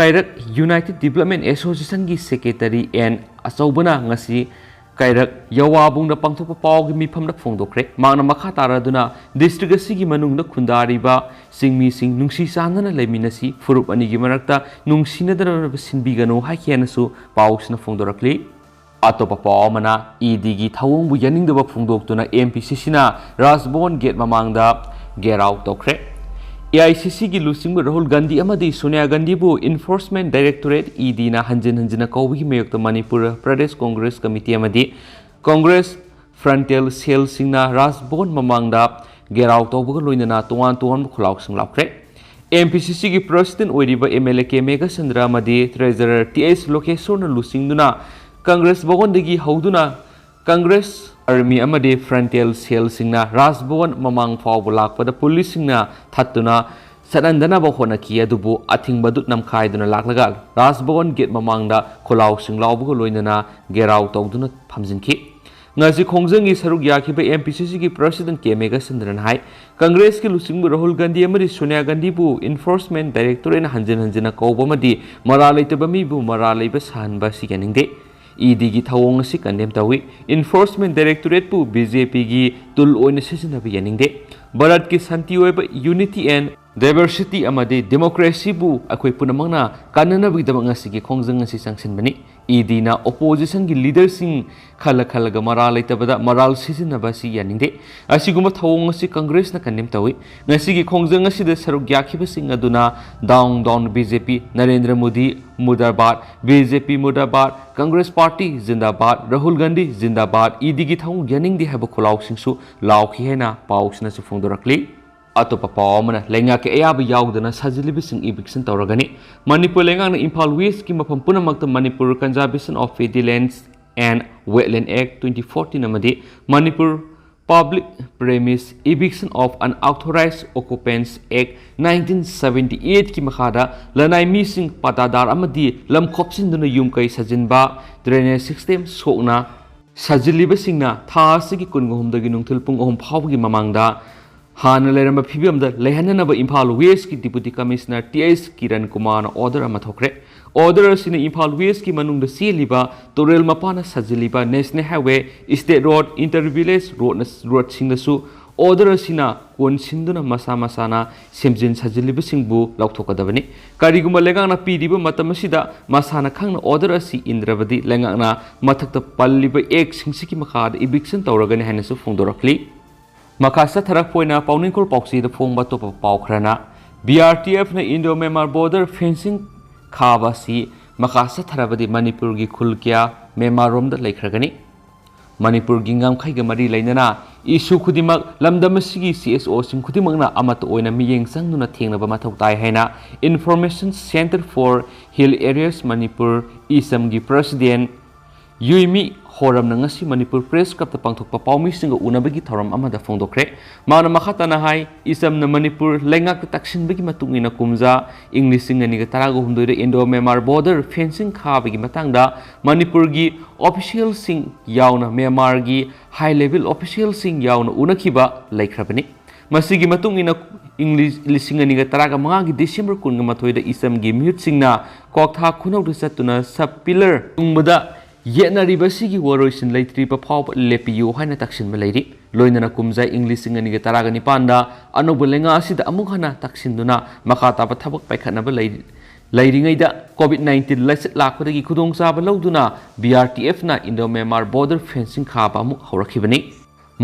ꯀꯩꯔꯛ ꯌꯨꯅꯥꯏꯇꯦꯗ ꯗꯤꯕ꯭ꯂꯞꯃꯦꯟ ꯑꯦꯁꯣꯁꯤꯌꯦꯁꯟꯒꯤ ꯁꯦꯀ꯭ꯔꯦꯇꯔꯤ ꯑꯦꯟ ꯑꯆꯧꯕꯅ ꯉꯁꯤ ꯀꯩꯔꯛ ꯌꯋꯥꯕꯨꯡꯗ ꯄꯥꯡꯊꯣꯛꯄ ꯄꯥꯎꯒꯤ ꯃꯤꯐꯝꯗ ꯐꯣꯡꯗꯣꯛꯈ꯭ꯔꯦ꯫ ꯃꯍꯥꯛꯅ ꯃꯈꯥ ꯇꯥꯔꯗꯨꯅ ꯗꯤꯁꯇ꯭ꯔꯤꯛ ꯑꯁꯤꯒꯤ ꯃꯅꯨꯡꯗ ꯈꯨꯟꯗꯥꯔꯤꯕ ꯆꯤꯡꯃꯤꯁꯤꯡ ꯅꯨꯡꯁꯤ ꯆꯥꯟꯅꯅ ꯂꯩꯃꯤꯟꯅꯁꯤ, ꯐꯨꯔꯨꯞ ꯑꯅꯤꯒꯤ ꯃꯔꯛꯇ ꯅꯨꯡꯁꯤꯅꯗꯅꯕ ꯁꯤꯟꯕꯤꯒꯅꯨ ꯍꯥꯏꯈꯤ ꯍꯥꯏꯅꯁꯨ ꯄꯥꯎꯁꯤꯅ ꯐꯣꯡꯗꯣꯔꯛꯂꯤ꯫ ꯑꯇꯣꯞꯄ ꯄꯥꯎ ꯑꯃꯅ ꯏ ꯗꯤꯒꯤ ꯊꯧꯑꯣꯡꯕꯨ ꯌꯥꯅꯤꯡꯗꯕ ꯐꯣꯡꯗꯣꯛꯇꯨꯅ ꯑꯦꯝ ꯄꯤ ꯁꯤ ꯁꯤꯅ ꯔꯥꯖꯚꯋꯟ ꯒꯦꯠ ꯃꯃꯥꯡꯗ ꯒꯦꯔꯥꯎ ꯇꯧꯈ꯭ꯔꯦ꯫ ꯑꯦ ꯑꯥꯏ ꯁꯤ ꯁꯤꯒꯤ ꯂꯨꯆꯤꯡꯕ ꯔꯥꯍꯨꯜ ꯒꯥꯟꯙꯤ ꯑꯃꯗꯤ ꯁꯣꯅꯤꯌꯥ ꯒꯥꯟꯙꯤꯕꯨ ꯏꯟꯐꯣꯔꯁꯃꯦꯟ ꯗꯥꯏꯔꯦꯛꯇꯣꯔꯦꯠ, ꯏ ꯗꯤꯅ ꯍꯟꯖꯤꯟ ꯍꯟꯖꯤꯟꯅ ꯀꯧꯕꯒꯤ ꯃꯥꯌꯣꯛꯇ ꯃꯅꯤꯄꯨꯔ ꯄ꯭ꯔꯗꯦꯁ ꯀꯣꯡꯒ꯭ꯔꯦꯁ ꯀꯃꯤꯇꯤ ꯑꯃꯗꯤ ꯀꯣꯡꯒ꯭ꯔꯦꯁ ꯐ꯭ꯔꯟꯇꯦꯜ ꯁꯦꯜꯁꯤꯡꯅ ꯔꯥꯖꯚꯋꯟ ꯃꯃꯥꯡꯗ ꯒꯦꯔꯥꯎ ꯇꯧꯕꯒ ꯂꯣꯏꯅꯅ ꯇꯣꯉꯥꯟ ꯇꯣꯉꯥꯟꯕ ꯈꯣꯜꯂꯥꯎꯁꯤꯡ ꯂꯥꯎꯈ꯭ꯔꯦ꯫ ꯑꯦꯝ ꯄꯤ ꯁꯤ ꯁꯤꯒꯤ ꯄ꯭ꯔꯁꯤꯗꯦꯟ ꯑꯣꯏꯔꯤꯕ M L A K Meghachandra ꯑꯃꯗꯤ ꯇ꯭ꯔꯦꯖꯔꯔ ꯇꯤ ꯑꯩꯆ ꯂꯣꯀꯦꯁꯣꯔꯅ ꯂꯨꯆꯤꯡꯗꯨꯅ ꯀꯪꯒ꯭ꯔꯦꯁ ꯚꯋꯟꯗꯒꯤ ꯍꯧꯗꯨꯅ ꯀꯪꯒ꯭ꯔꯦꯁ ꯑꯥꯔꯃꯤ ꯑꯃꯗꯤ ꯐ꯭ꯔꯟꯇꯦꯜ ꯁꯦꯜꯁꯤꯡꯅ ꯔꯥꯖꯚꯋꯟ ꯃꯃꯥꯡ ꯐꯥꯎꯕ ꯂꯥꯛꯄꯗ ꯄꯨꯂꯤꯁꯁꯤꯡꯅ ꯊꯠꯇꯨꯅ ꯆꯠꯍꯟꯗꯅꯕ ꯍꯣꯠꯅꯈꯤ꯫ ꯑꯗꯨꯕꯨ ꯑꯊꯤꯡꯕꯗꯨ ꯅꯝꯈꯥꯏꯗꯨꯅ ꯂꯥꯛꯂꯒ ꯔꯥꯖꯚꯋꯟ ꯒꯦꯠ ꯃꯃꯥꯡꯗ ꯈꯣꯜꯂꯥꯎꯁꯤꯡ ꯂꯥꯎꯕꯒ ꯂꯣꯏꯅꯅ ꯒꯦꯔꯥꯎ ꯇꯧꯗꯨꯅ ꯐꯝꯖꯤꯟꯈꯤ꯫ ꯉꯁꯤ ꯈꯣꯡꯖꯪꯒꯤ ꯁꯔꯨꯛ ꯌꯥꯈꯤꯕ ꯑꯦꯝ ꯄꯤ ꯁꯤ ꯁꯤꯒꯤ ꯄ꯭ꯔꯁꯤꯗꯦꯟ ꯀꯦ ꯃꯦꯘꯆꯟꯗ꯭ꯔꯅ ꯍꯥꯏ, ꯀꯪꯒ꯭ꯔꯦꯁꯀꯤ ꯂꯨꯆꯤꯡꯕ ꯔꯥꯍꯨꯜ ꯒꯥꯟꯙꯤ ꯑꯃꯗꯤ ꯁꯣꯅꯤꯌꯥ ꯒꯥꯟꯙꯤꯕꯨ ꯏꯟꯐꯣꯔꯁꯃꯦꯟ ꯗꯥꯏꯔꯦꯛꯇꯣꯔꯦꯠꯅ ꯍꯟꯖꯤꯟ ꯍꯟꯖꯤꯟꯅ ꯀꯧꯕ ꯑꯃꯗꯤ ꯃꯔꯥꯜ ꯂꯩꯇꯕ ꯃꯤꯕꯨ ꯃꯔꯥꯜ ꯂꯩꯕ ꯁꯥꯍꯟꯕ ꯑꯁꯤ ꯌꯥꯅꯤꯡꯗꯦ꯫ ꯏ ꯗꯤꯒꯤ ꯊꯧꯑꯣꯡ ꯑꯁꯤ ꯀꯟꯗꯦꯝ ꯇꯧꯏ꯫ ꯏꯟꯐꯣꯔꯁꯃꯦꯟ ꯗꯥꯏꯔꯦꯛꯇꯣꯔꯦꯠꯄꯨ ꯕꯤ ꯖꯦ ꯄꯤꯒꯤ ꯇꯨꯜ ꯑꯣꯏꯅ ꯁꯤꯖꯤꯟꯅꯕ ꯌꯥꯅꯤꯡꯗꯦ꯫ ꯚꯥꯔꯠꯀꯤ ꯁꯥꯟꯇꯤ ꯑꯣꯏꯕ ꯌꯨꯅꯤꯇꯤ ꯑꯦꯟ ꯗꯥꯏꯚꯔꯁꯤꯇꯤ ꯑꯃꯗꯤ ꯗꯦꯃꯣꯀ꯭ꯔꯦꯁꯤꯕꯨ ꯑꯩꯈꯣꯏ ꯄꯨꯝꯅꯃꯛꯅ ꯀꯟꯅꯅꯕꯒꯤꯗꯃꯛ ꯉꯁꯤꯒꯤ ꯈꯣꯡꯖꯪ ꯑꯁꯤ ꯆꯪꯁꯤꯟꯕꯅꯤ꯫ ꯏ ꯗꯤꯅ ꯑꯣꯄꯣꯖꯤꯁꯟꯒꯤ ꯂꯤꯗꯔꯁꯤꯡ ꯈꯜꯂ ꯈꯜꯂꯒ ꯃꯔꯥꯜ ꯂꯩꯇꯕꯗ ꯃꯔꯥꯜ ꯁꯤꯖꯤꯟꯅꯕ ꯑꯁꯤ ꯌꯥꯅꯤꯡꯗꯦ꯫ ꯑꯁꯤꯒꯨꯝꯕ ꯊꯧꯑꯣꯡ ꯑꯁꯤ ꯀꯪꯒ꯭ꯔꯦꯁꯅ ꯀꯟꯗꯦꯝ ꯇꯧꯏ꯫ ꯉꯁꯤꯒꯤ ꯈꯣꯡꯖꯪ ꯑꯁꯤꯗ ꯁꯔꯨꯛ ꯌꯥꯈꯤꯕꯁꯤꯡ ꯑꯗꯨꯅ ꯗꯥꯎꯟ ꯗꯥꯎꯟ ꯕꯤ ꯖꯦ ꯄꯤ, ꯅꯔꯦꯟꯗ꯭ꯔ ꯃꯣꯗꯤ ꯃꯨꯔꯗꯥꯕꯥꯗ, ꯕꯤ ꯖꯦ ꯄꯤ ꯃꯨꯔꯗꯥꯕꯥꯗ, ꯀꯪꯒ꯭ꯔꯦꯁ ꯄꯥꯔꯇꯤ ꯖꯤꯟꯗꯥꯕꯥꯗ, ꯔꯥꯍꯨꯜ ꯒꯥꯟꯙꯤ ꯖꯤꯟꯗꯥꯕꯥꯗ, ꯏ ꯗꯤꯒꯤ ꯊꯧꯑꯣꯡ ꯌꯥꯅꯤꯡꯗꯦ ꯍꯥꯏꯕ ꯈꯣꯜꯂꯥꯎꯁꯤꯡꯁꯨ ꯂꯥꯎꯈꯤ ꯍꯥꯏꯅ ꯄꯥꯎꯁꯤꯅꯁꯨ ꯐꯣꯡꯗꯣꯔꯛꯂꯤ꯫ ꯑꯇꯣꯞꯄ ꯄꯥꯎ ꯑꯃꯅ, ꯂꯩꯉꯥꯛꯀꯤ ꯑꯌꯥꯕ ꯌꯥꯎꯗꯅ ꯁꯥꯖꯤꯜꯂꯤꯕꯁꯤꯡ ꯏꯚꯤꯛꯁꯟ ꯇꯧꯔꯒꯅꯤ꯫ ꯃꯅꯤꯄꯨꯔ ꯂꯩꯉꯥꯛꯅ ꯏꯝꯐꯥꯜ ꯋꯦꯁꯀꯤ ꯃꯐꯝ ꯄꯨꯝꯅꯃꯛꯇ Manipur Conservation of Paddy Lands and Wetland Act twenty fourteen ꯑꯃꯗꯤ Manipur Public Premise Eviction of Unauthorized Occupants Act nineteen seventy eight ꯀꯤ ꯃꯈꯥꯗ ꯂꯅꯥꯏ ꯃꯤꯁꯤꯡ ꯄꯇꯥꯗꯥꯔ ꯑꯃꯗꯤ ꯂꯝ ꯈꯣꯞꯆꯤꯟꯗꯨꯅ ꯌꯨꯝ ꯀꯩ ꯁꯥꯖꯤꯟꯕ, ꯗ꯭ꯔꯦꯅꯦꯖ ꯁꯤꯁꯇꯦꯝ ꯁꯣꯛꯅ ꯁꯥꯖꯤꯜꯂꯤꯕꯁꯤꯡꯅ ꯊꯥ ꯑꯁꯤꯒꯤ ꯀꯨꯟꯒ ꯍꯨꯝꯗꯒꯤ ꯅꯨꯡꯊꯤꯜ ꯄꯨꯡ ꯑꯍꯨꯝ ꯐꯥꯎꯕꯒꯤ ꯃꯃꯥꯡꯗ ꯍꯥꯟꯅ ꯂꯩꯔꯝꯕ ꯐꯤꯕꯝꯗ ꯂꯩꯍꯟꯅꯅꯕ ꯏꯝꯐꯥꯜ ꯋꯦꯁꯀꯤ deputy commissioner T H Kiran ꯀꯨꯃꯥꯔꯅ ꯑꯣꯔꯗꯔ ꯑꯃ ꯊꯣꯛꯈ꯭ꯔꯦ꯫ ꯑꯣꯔꯗꯔ ꯑꯁꯤꯅ ꯏꯝꯐꯥꯜ ꯋꯦꯁꯀꯤ ꯃꯅꯨꯡꯗ ꯆꯦꯜꯂꯤꯕ ꯇꯨꯔꯦꯜ ꯃꯄꯥꯟꯅ ꯁꯥꯖꯤꯜꯂꯤꯕ national highway, state road, inter village ꯔꯣꯗꯅ-, ꯔꯣꯗꯁꯤꯡꯗꯁꯨ ꯑꯣꯔꯗꯔ ꯑꯁꯤꯅ ꯀꯣꯟꯁꯤꯟꯗꯨꯅ ꯃꯁꯥ ꯃꯁꯥꯅ ꯁꯦꯝꯖꯤꯟ ꯁꯥꯖꯤꯜꯂꯤꯕꯁꯤꯡꯕꯨ ꯂꯧꯊꯣꯛꯀꯗꯕꯅꯤ꯫ ꯀꯔꯤꯒꯨꯝꯕ ꯂꯩꯉꯥꯛꯅ ꯄꯤꯔꯤꯕ ꯃꯇꯝ ꯑꯁꯤꯗ ꯃꯁꯥꯅ ꯈꯪꯅ ꯑꯣꯔꯗꯔ ꯑꯁꯤ ꯏꯟꯗ꯭ꯔꯕꯗꯤ ꯂꯩꯉꯥꯛꯅ ꯃꯊꯛꯇ ꯄꯜꯂꯤꯕ ꯑꯦꯛꯁꯤꯡꯁꯤꯒꯤ ꯃꯈꯥꯗ ꯏꯚꯤꯛꯁꯟ ꯇꯧꯔꯒꯅꯤ ꯍꯥꯏꯅꯁꯨ ꯐꯣꯡꯗꯣꯔꯛꯂꯤ꯫ ꯃꯈꯥ ꯆꯠꯊꯔꯛꯄ ꯑꯣꯏꯅ ꯄꯥꯎꯅꯤꯡꯈꯣꯜ ꯄꯥꯎꯆꯦꯗ ꯐꯣꯡꯕ ꯑꯇꯣꯞꯄ ꯄꯥꯎ ꯈꯔꯅ, ꯕꯤ ꯑꯥꯔ ꯇꯤ ꯑꯦꯐꯅ ꯏꯟꯗꯣ ꯃ꯭ꯌꯥꯟꯃꯥꯔ ꯕꯣꯔꯗꯔ ꯐꯦꯟꯁꯤꯡ ꯈꯥꯕ ꯑꯁꯤ ꯃꯈꯥ ꯆꯠꯊꯔꯕꯗꯤ ꯃꯅꯤꯄꯨꯔꯒꯤ ꯈꯨꯜ ꯀꯌꯥ ꯃ꯭ꯌꯥꯟꯃꯥꯔꯔꯣꯝꯗ ꯂꯩꯈ꯭ꯔꯒꯅꯤ꯫ ꯃꯅꯤꯄꯨꯔꯒꯤ ꯉꯝꯈꯩꯒ ꯃꯔꯤ ꯂꯩꯅꯅ ꯏꯁꯨ ꯈꯨꯗꯤꯡꯃꯛ ꯂꯝꯗꯝ ꯑꯁꯤꯒꯤ ꯁꯤ ꯑꯦꯁ ꯑꯣꯁꯤꯡ ꯈꯨꯗꯤꯡꯃꯛꯅ ꯑꯃꯠꯇ ꯑꯣꯏꯅ ꯃꯤꯠꯌꯦꯡ ꯆꯪꯗꯨꯅ ꯊꯦꯡꯅꯕ ꯃꯊꯧ ꯇꯥꯏ ꯍꯥꯏꯅ Information Centre for Hill Areas Manipur, ꯏꯁꯝꯒꯤ ꯄ꯭ꯔꯁꯤꯗꯦꯟ ꯌꯨꯏꯃꯤ ꯍꯣꯔꯝꯅ ꯉꯁꯤ ꯃꯅꯤꯄꯨꯔ ꯄ꯭ꯔꯦꯁ ꯀ꯭ꯂꯕꯇ ꯄꯥꯡꯊꯣꯛꯄ ꯄꯥꯎꯃꯤꯁꯤꯡꯒ ꯎꯅꯕꯒꯤ ꯊꯧꯔꯝ ꯑꯃꯗ ꯐꯣꯡꯗꯣꯛꯈ꯭ꯔꯦ꯫ ꯃꯥꯅ ꯃꯈꯥ ꯇꯥꯅ ꯍꯥꯏ, ꯏꯁꯝꯅ ꯃꯅꯤꯄꯨꯔ ꯂꯩꯉꯥꯛꯇ ꯇꯛꯁꯤꯟꯕꯒꯤ ꯃꯇꯨꯡ ꯏꯟꯅ ꯀꯨꯝꯖꯥ ꯏꯪ ꯂꯤꯁꯤꯡ ꯑꯅꯤꯒ ꯇꯔꯥꯒ ꯍꯨꯝꯗꯣꯏꯗ ꯏꯟꯗꯣ ꯃ꯭ꯌꯥꯟꯃꯥꯔ ꯕꯣꯔꯗꯔ ꯐꯦꯟꯁꯤꯡ ꯈꯥꯕꯒꯤ ꯃꯇꯥꯡꯗ ꯃꯅꯤꯄꯨꯔꯒꯤ ꯑꯣꯐꯤꯁꯤꯌꯦꯜꯁꯤꯡ ꯌꯥꯎꯅ ꯃ꯭ꯌꯥꯟꯃꯥꯔꯒꯤ ꯍꯥꯏ ꯂꯦꯚꯦꯜ ꯑꯣꯐꯤꯁꯤꯌꯦꯜꯁꯤꯡ ꯌꯥꯎꯅ ꯎꯅꯈꯤꯕ ꯂꯩꯈ꯭ꯔꯕꯅꯤ꯫ ꯃꯁꯤꯒꯤ ꯃꯇꯨꯡ ꯏꯟꯅ ꯏꯪ ꯂꯤꯁꯤꯡ ꯑꯅꯤꯒ ꯇꯔꯥꯒ ꯃꯉꯥꯒꯤ ꯗꯤꯁꯦꯝꯕꯔ ꯀꯨꯟꯒ ꯃꯥꯊꯣꯏꯗ ꯏꯁꯝꯒꯤ ꯃꯤꯍꯨꯠꯁꯤꯡꯅ ꯀ꯭ꯋꯥꯛꯊꯥ ꯈꯨꯅꯧꯗ ꯆꯠꯇꯨꯅ ꯁꯕ ꯄꯤꯂꯔ ꯌꯨꯡꯕꯗ ꯌꯦꯠꯅꯔꯤꯕꯁꯤꯒꯤ ꯋꯥꯔꯣꯏꯁꯤꯟ ꯂꯩꯇ꯭ꯔꯤꯕ ꯐꯥꯎꯕ ꯂꯦꯞꯄꯤꯌꯨ ꯍꯥꯏꯅ ꯇꯛꯁꯤꯟꯕ ꯂꯩꯔꯤ꯫ ꯂꯣꯏꯅꯅ ꯀꯨꯝꯖꯥ ꯏꯪ ꯂꯤꯁꯤꯡ ꯑꯅꯤꯒ ꯇꯔꯥꯒ ꯅꯤꯄꯥꯟꯗ ꯑꯅꯧꯕ ꯂꯩꯉꯥꯛ ꯑꯁꯤꯗ ꯑꯃꯨꯛ ꯍꯟꯅ ꯇꯛꯁꯤꯟꯗꯨꯅ ꯃꯈꯥ ꯇꯥꯕ ꯊꯕꯛ ꯄꯥꯏꯈꯠꯅꯕ ꯂꯩꯔꯤ꯫ ꯂꯩꯔꯤꯉꯩꯗ COVID nineteen ꯂꯥꯏꯆꯠ ꯂꯥꯛꯄꯗꯒꯤ ꯈꯨꯗꯣꯡꯆꯥꯕ ꯂꯧꯗꯨꯅ B R T Fꯅ Indo Myanmar border fencing ꯈꯥꯕ ꯑꯃꯨꯛ ꯍꯧꯔꯛꯈꯤꯕꯅꯤ꯫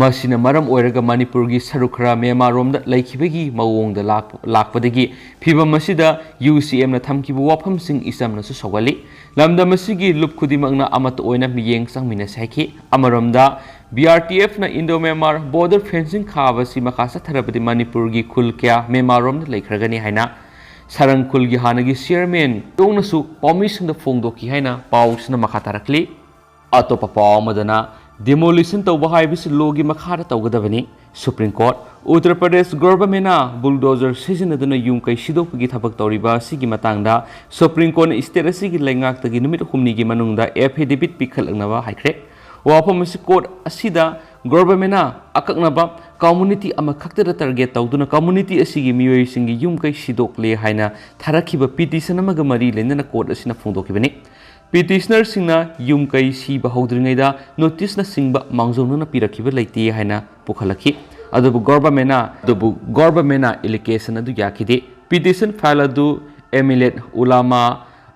ꯃꯁꯤꯅ ꯃꯔꯝ ꯑꯣꯏꯔꯒ ꯃꯅꯤꯄꯨꯔꯒꯤ ꯁꯔꯨꯛ ꯈꯔ ꯃ꯭ꯌꯥꯟꯃꯥꯔꯔꯣꯝꯗ ꯂꯩꯈꯤꯕꯒꯤ ꯃꯑꯣꯡꯗ ꯂꯥꯛꯄ-, ꯂꯥꯛꯄꯗꯒꯤ ꯐꯤꯚꯝ ꯑꯁꯤꯗ UCMꯅ ꯊꯝꯈꯤꯕ ꯋꯥꯐꯝꯁꯤꯡ ꯏꯆꯝꯅꯁꯨ ꯁꯧꯒꯠꯂꯤ꯫ ꯂꯝꯗꯝ ꯑꯁꯤꯒꯤ ꯂꯨꯞ ꯈꯨꯗꯤꯡꯃꯛꯅ ꯑꯃꯠꯇ ꯑꯣꯏꯅ ꯃꯤꯠꯌꯦꯡ ꯆꯪꯃꯤꯟꯅꯁꯤ ꯍꯥꯏꯈꯤ꯫ ꯑꯃꯔꯣꯝꯗ, B R T Fꯅ Indo Myanmar border fencing ꯈꯥꯕꯁꯤ ꯃꯈꯥ ꯆꯠꯊꯔꯕꯗꯤ ꯃꯅꯤꯄꯨꯔꯒꯤ ꯈꯨꯜ ꯀꯌꯥ ꯃ꯭ꯌꯥꯟꯃꯥꯔꯔꯣꯝꯗ ꯂꯩꯈ꯭ꯔꯒꯅꯤ ꯍꯥꯏꯅ ꯁꯔꯪ ꯈꯨꯜꯒꯤ ꯍꯥꯟꯅꯒꯤ chairman ꯌꯣꯡꯅꯁꯨ ꯄꯥꯎꯃꯤꯁꯤꯡꯗ ꯐꯣꯡꯗꯣꯛꯈꯤ ꯍꯥꯏꯅ ꯄꯥꯎꯁꯤꯅ ꯃꯈꯥ ꯇꯥꯔꯛꯂꯤ꯫ ꯑꯇꯣꯞꯄ ꯄꯥꯎ ꯑꯃꯗꯅ, demolition ꯇꯧꯕ ꯍꯥꯏꯕꯁꯤ lawꯒꯤ ꯃꯈꯥꯗ ꯇꯧꯒꯗꯕꯅꯤ꯫ Supreme Court, Uttar Pradesh governmentꯅ bulldozer ꯁꯤꯖꯤꯟꯅꯗꯨꯅ ꯌꯨꯝ ꯀꯩ ꯁꯤꯗꯣꯛꯄꯒꯤ ꯊꯕꯛ ꯇꯧꯔꯤꯕ ꯑꯁꯤꯒꯤ ꯃꯇꯥꯡꯗ Supreme Courtꯅ state ꯑꯁꯤꯒꯤ ꯂꯩꯉꯥꯛꯇꯒꯤ ꯅꯨꯃꯤꯠ ꯍꯨꯝꯅꯤꯒꯤ ꯃꯅꯨꯡꯗ affidavit ꯄꯤꯈꯠꯂꯛꯅꯕ ꯍꯥꯏꯈ꯭ꯔꯦ꯫ ꯋꯥꯐꯝ ꯑꯁꯤ court ꯑꯁꯤꯗ governmentꯅ ꯑꯀꯛꯅꯕ community ꯑꯃꯈꯛꯇꯗ target ꯇꯧꯗꯨꯅ community ꯑꯁꯤꯒꯤ ꯃꯤꯑꯣꯏꯁꯤꯡꯒꯤ ꯌꯨꯝ ꯀꯩ ꯁꯤꯗꯣꯛꯂꯦ ꯍꯥꯏꯅ ꯊꯥꯔꯛꯈꯤꯕ petition ꯑꯃꯒ ꯃꯔꯤ ꯂꯩꯅꯅ court ꯑꯁꯤꯅ ꯐꯣꯡꯗꯣꯛꯈꯤꯕꯅꯤ꯫ Petitionerꯁꯤꯡꯅ ꯌꯨꯝ ꯀꯩ ꯁꯤꯕ ꯍꯧꯗ꯭ꯔꯤꯉꯩꯗ noticeꯅꯆꯤꯡꯕ ꯃꯥꯡꯖꯧꯅꯅ ꯄꯤꯔꯛꯈꯤꯕ ꯂꯩꯇꯦ ꯍꯥꯏꯅ ꯄꯨꯈꯠꯂꯛꯈꯤ꯫ ꯑꯗꯨꯕꯨ governmentꯅ, ꯑꯗꯨꯕꯨ governmentꯅ allegation ꯑꯗꯨ ꯌꯥꯈꯤꯗꯦ꯫ Petition file ꯑꯗꯨ Emilat Ulama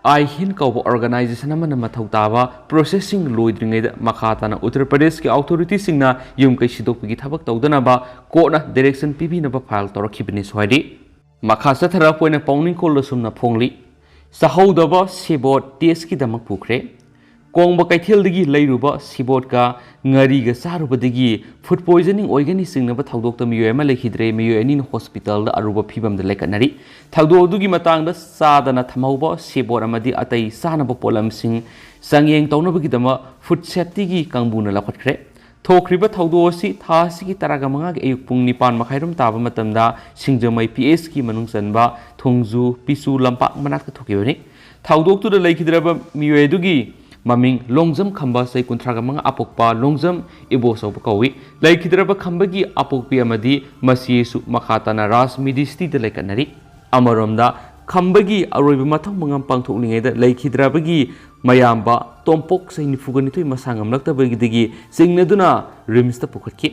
ꯑꯥꯏ ꯍꯤꯟ ꯀꯧꯕ organization ꯑꯃꯅ ꯃꯊꯧ ꯇꯥꯕ processꯁꯤꯡ ꯂꯣꯏꯗ꯭ꯔꯤꯉꯩꯗ ꯃꯈꯥ ꯇꯥꯅ ꯎꯠꯇꯔ ꯄ꯭ꯔꯗꯦꯁꯀꯤ authorityꯁꯤꯡꯅ ꯌꯨꯝ ꯀꯩ ꯁꯤꯗꯣꯛꯄꯒꯤ ꯊꯕꯛ ꯇꯧꯗꯅꯕ courtꯅ direction ꯄꯤꯕꯤꯅꯕ file ꯇꯧꯔꯛꯈꯤꯕꯅꯤꯁꯨ ꯍꯥꯏꯔꯤ꯫ ꯃꯈꯥ ꯆꯠꯊꯔꯛꯄ ꯑꯣꯏꯅ ꯄꯥꯎꯅꯤꯡꯈꯣꯜ ꯑꯁꯨꯝꯅ ꯐꯣꯡꯂꯤ꯫ ꯆꯥꯍꯧꯗꯕ ꯁꯦꯕꯣꯠ testꯀꯤꯗꯃꯛ ꯄꯨꯈ꯭ꯔꯦ꯫ ꯀꯣꯡꯕ ꯀꯩꯊꯦꯜꯗꯒꯤ ꯂꯩꯔꯨꯕ ꯁꯦꯕꯣꯠꯀ ꯉꯥꯔꯤꯒ ꯆꯥꯔꯨꯕꯗꯒꯤ food poisoning ꯑꯣꯏꯒꯅꯤ ꯆꯤꯡꯅꯕ ꯊꯧꯗꯣꯛꯇ ꯃꯤꯑꯣꯏ ꯑꯃ ꯂꯩꯈꯤꯗ꯭ꯔꯦ꯫ ꯃꯤꯑꯣꯏ ꯑꯅꯤꯅ hospitalꯗ ꯑꯔꯨꯕ ꯐꯤꯕꯝꯗ ꯂꯩꯈꯠꯅꯔꯤ꯫ ꯊꯧꯗꯣꯛ ꯑꯗꯨꯒꯤ ꯃꯇꯥꯡꯗ ꯆꯥꯗꯅ ꯊꯝꯍꯧꯕ ꯁꯦꯕꯣꯠ ꯑꯃꯗꯤ ꯑꯇꯩ ꯆꯥꯅꯕ ꯄꯣꯠꯂꯝꯁꯤꯡ ꯆꯥꯡꯌꯦꯡ ꯇꯧꯅꯕꯒꯤꯗꯃꯛ food safetyꯒꯤ ꯀꯥꯡꯕꯨꯅ ꯂꯧꯈꯠꯈ꯭ꯔꯦ꯫ ꯊꯣꯛꯈ꯭ꯔꯤꯕ ꯊꯧꯗꯣꯛ ꯑꯁꯤ ꯊꯥ ꯑꯁꯤꯒꯤ ꯇꯔꯥꯒ ꯃꯉꯥꯒꯤ ꯑꯌꯨꯛ ꯄꯨꯡ ꯅꯤꯄꯥꯟ ꯃꯈꯥꯏꯔꯣꯝ ꯇꯥꯕ ꯃꯇꯝꯗ ꯁꯤꯡꯖꯃꯩ PHꯀꯤ ꯃꯅꯨꯡ ꯆꯟꯕ ꯊꯣꯡꯖꯨ ꯄꯤꯆꯨ ꯂꯝꯄꯥꯛ ꯃꯅꯥꯛꯇ ꯊꯣꯛꯈꯤꯕꯅꯤ꯫ ꯊꯧꯗꯣꯛꯇꯨꯗ ꯂꯩꯈꯤꯗ꯭ꯔꯕ ꯃꯤꯑꯣꯏ ꯑꯗꯨꯒꯤ ꯃꯃꯤꯡ ꯂꯣꯡꯖꯝ ꯈꯝꯕ, ꯆꯍꯤ ꯀꯨꯟꯊ꯭ꯔꯥꯒ ꯃꯉꯥ, ꯑꯄꯣꯛꯄ ꯂꯣꯡꯖꯝ ꯏꯕꯣꯆꯧꯕ ꯀꯧꯏ꯫ ꯂꯩꯈꯤꯗ꯭ꯔꯕ ꯈꯝꯕꯒꯤ ꯑꯄꯣꯛꯄꯤ ꯑꯃꯗꯤ ꯃꯆꯦꯁꯨ ꯃꯈꯥ ꯇꯥꯅ ꯔꯥꯖ ꯃꯤꯗꯤꯁꯇꯤꯗ ꯂꯩꯀꯠꯅꯔꯤ꯫ ꯑꯃꯔꯣꯝꯗ, ꯈꯝꯕꯒꯤ ꯑꯔꯣꯏꯕ ꯃꯊꯧ ꯃꯉꯝ ꯄꯥꯡꯊꯣꯛꯂꯤꯉꯩꯗ ꯂꯩꯈꯤꯗ꯭ꯔꯕꯒꯤ ꯃꯌꯥꯝꯕ ꯇꯣꯝꯄꯣꯛ, ꯆꯍꯤ ꯅꯤꯐꯨꯒ ꯅꯤꯊꯣꯏ, ꯃꯁꯥ ꯉꯝꯂꯛꯇꯕꯗꯒꯤ ꯆꯤꯡꯅꯗꯨꯅ RIMSꯇ ꯄꯨꯈꯠꯈꯤ꯫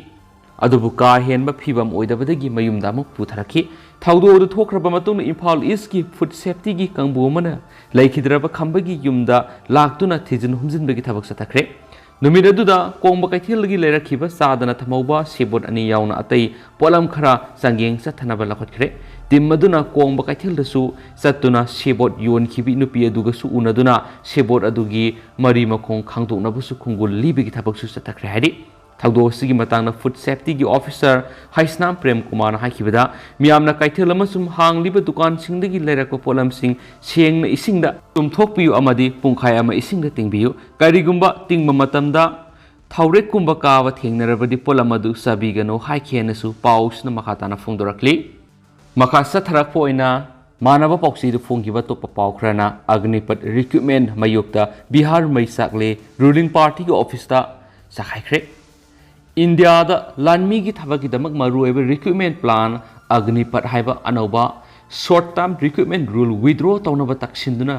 ꯑꯗꯨꯕꯨ ꯀꯥ ꯍꯦꯟꯕ ꯐꯤꯕꯝ ꯑꯣꯏꯗꯕꯗꯒꯤ ꯃꯌꯨꯝꯗ ꯑꯃꯨꯛ ꯄꯨꯊꯔꯛꯈꯤ꯫ ꯊꯧꯗꯣꯛ ꯑꯗꯨ ꯊꯣꯛꯈ꯭ꯔꯕ ꯃꯇꯨꯡꯗ ꯏꯝꯐꯥꯜ ꯏꯁꯀꯤ ꯐꯨꯗ ꯁꯦꯐꯇꯤꯒꯤ ꯀꯥꯡꯕꯨ ꯑꯃꯅ ꯂꯩꯈꯤꯗ꯭ꯔꯕ ꯈꯝꯕꯒꯤ ꯌꯨꯝꯗ ꯂꯥꯛꯇꯨꯅ ꯊꯤꯖꯤꯟ ꯍꯨꯝꯖꯤꯟꯕꯒꯤ ꯊꯕꯛ ꯆꯠꯊꯈ꯭ꯔꯦ꯫ ꯅꯨꯃꯤꯠ ꯑꯗꯨꯗ ꯀꯣꯡꯕ ꯀꯩꯊꯦꯜꯗꯒꯤ ꯂꯩꯔꯛꯈꯤꯕ ꯆꯥꯗꯅ ꯊꯝꯍꯧꯕ ꯁꯦꯕꯣꯠ ꯑꯅꯤ ꯌꯥꯎꯅ ꯑꯇꯩ ꯄꯣꯠꯂꯝ ꯈꯔ ꯆꯥꯡꯌꯦꯡ ꯆꯠꯊꯅꯕ ꯂꯧꯈꯠꯈ꯭ꯔꯦ꯫ ꯇꯤꯝ ꯑꯗꯨꯅ ꯀꯣꯡꯕ ꯀꯩꯊꯦꯜꯗꯁꯨ ꯆꯠꯇꯨꯅ ꯁꯦꯕꯣꯠ ꯌꯣꯟꯈꯤꯕꯤ ꯅꯨꯄꯤ ꯑꯗꯨꯒꯁꯨ ꯎꯅꯗꯨꯅ ꯁꯦꯕꯣꯠ ꯑꯗꯨꯒꯤ ꯃꯔꯤ ꯃꯈꯣꯡ ꯈꯪꯗꯣꯛꯅꯕꯁꯨ ꯈꯣꯡꯒꯨꯜ ꯂꯤꯕꯒꯤ ꯊꯕꯛꯁꯨ ꯆꯠꯊꯈ꯭ꯔꯦ ꯍꯥꯏꯔꯤ꯫ ꯊꯧꯗꯣꯛ ꯑꯁꯤꯒꯤ ꯃꯇꯥꯡꯗ ꯐꯨꯗ ꯁꯦꯐꯇꯤꯒꯤ ꯑꯣꯐꯤꯁꯥꯔ ꯍꯩꯁꯅꯥꯝ ꯄ꯭ꯔꯦꯝ ꯀꯨꯃꯥꯔꯅ ꯍꯥꯏꯈꯤꯕꯗ, ꯃꯤꯌꯥꯝꯅ ꯀꯩꯊꯦꯜ ꯑꯃꯁꯨꯡ ꯍꯥꯡꯂꯤꯕ ꯗꯨꯀꯥꯟꯁꯤꯡꯗꯒꯤ ꯂꯩꯔꯛꯄ ꯄꯣꯠꯂꯝꯁꯤꯡ ꯁꯦꯡꯅ ꯏꯁꯤꯡꯗ ꯆꯨꯝꯊꯣꯛꯄꯤꯌꯨ ꯑꯃꯗꯤ ꯄꯨꯡꯈꯥꯏ ꯑꯃ ꯏꯁꯤꯡꯗ ꯇꯤꯡꯕꯤꯌꯨ꯫ ꯀꯔꯤꯒꯨꯝꯕ ꯇꯤꯡꯕ ꯃꯇꯝꯗ ꯊꯥꯎꯔꯦꯛꯀꯨꯝꯕ ꯀꯥꯕ ꯊꯦꯡꯅꯔꯕꯗꯤ ꯄꯣꯠꯂꯝ ꯑꯗꯨ ꯆꯥꯕꯤꯒꯅꯨ ꯍꯥꯏꯈꯤ ꯍꯥꯏꯅꯁꯨ ꯄꯥꯎꯁꯤꯅ ꯃꯈꯥ ꯇꯥꯅ ꯐꯣꯡꯗꯣꯔꯛꯂꯤ꯫ ꯃꯈꯥ ꯆꯠꯊꯔꯛꯄ ꯑꯣꯏꯅ ꯃꯥꯟꯅꯕ ꯄꯥꯎꯆꯦꯗ ꯐꯣꯡꯈꯤꯕ ꯑꯇꯣꯞꯄ ꯄꯥꯎ ꯈꯔꯅ ꯑꯒꯅꯤꯄꯠ ꯔꯤꯀ꯭ꯔꯨꯠꯃꯦꯟ ꯃꯥꯌꯣꯛꯇ ꯕꯤꯍꯥꯔ ꯃꯩ ꯆꯥꯛꯂꯦ ꯔꯨꯂꯤꯡ ꯄꯥꯔꯇꯤꯒꯤ ꯑꯣꯐꯤꯁꯇ ꯆꯈꯥꯏꯈ꯭ꯔꯦ꯫ ꯏꯟꯗꯤꯌꯥꯗ ꯂꯥꯟꯃꯤꯒꯤ ꯊꯕꯛꯀꯤꯗꯃꯛ ꯃꯔꯨꯑꯣꯏꯕ ꯔꯤꯀ꯭ꯔꯨꯠꯃꯦꯟ ꯄ꯭ꯂꯥꯟ ꯑꯒꯅꯤꯄꯠ ꯍꯥꯏꯕ ꯑꯅꯧꯕ short term recruitment rule withdraw ꯇꯧꯅꯕ ꯇꯛꯁꯤꯟꯗꯨꯅ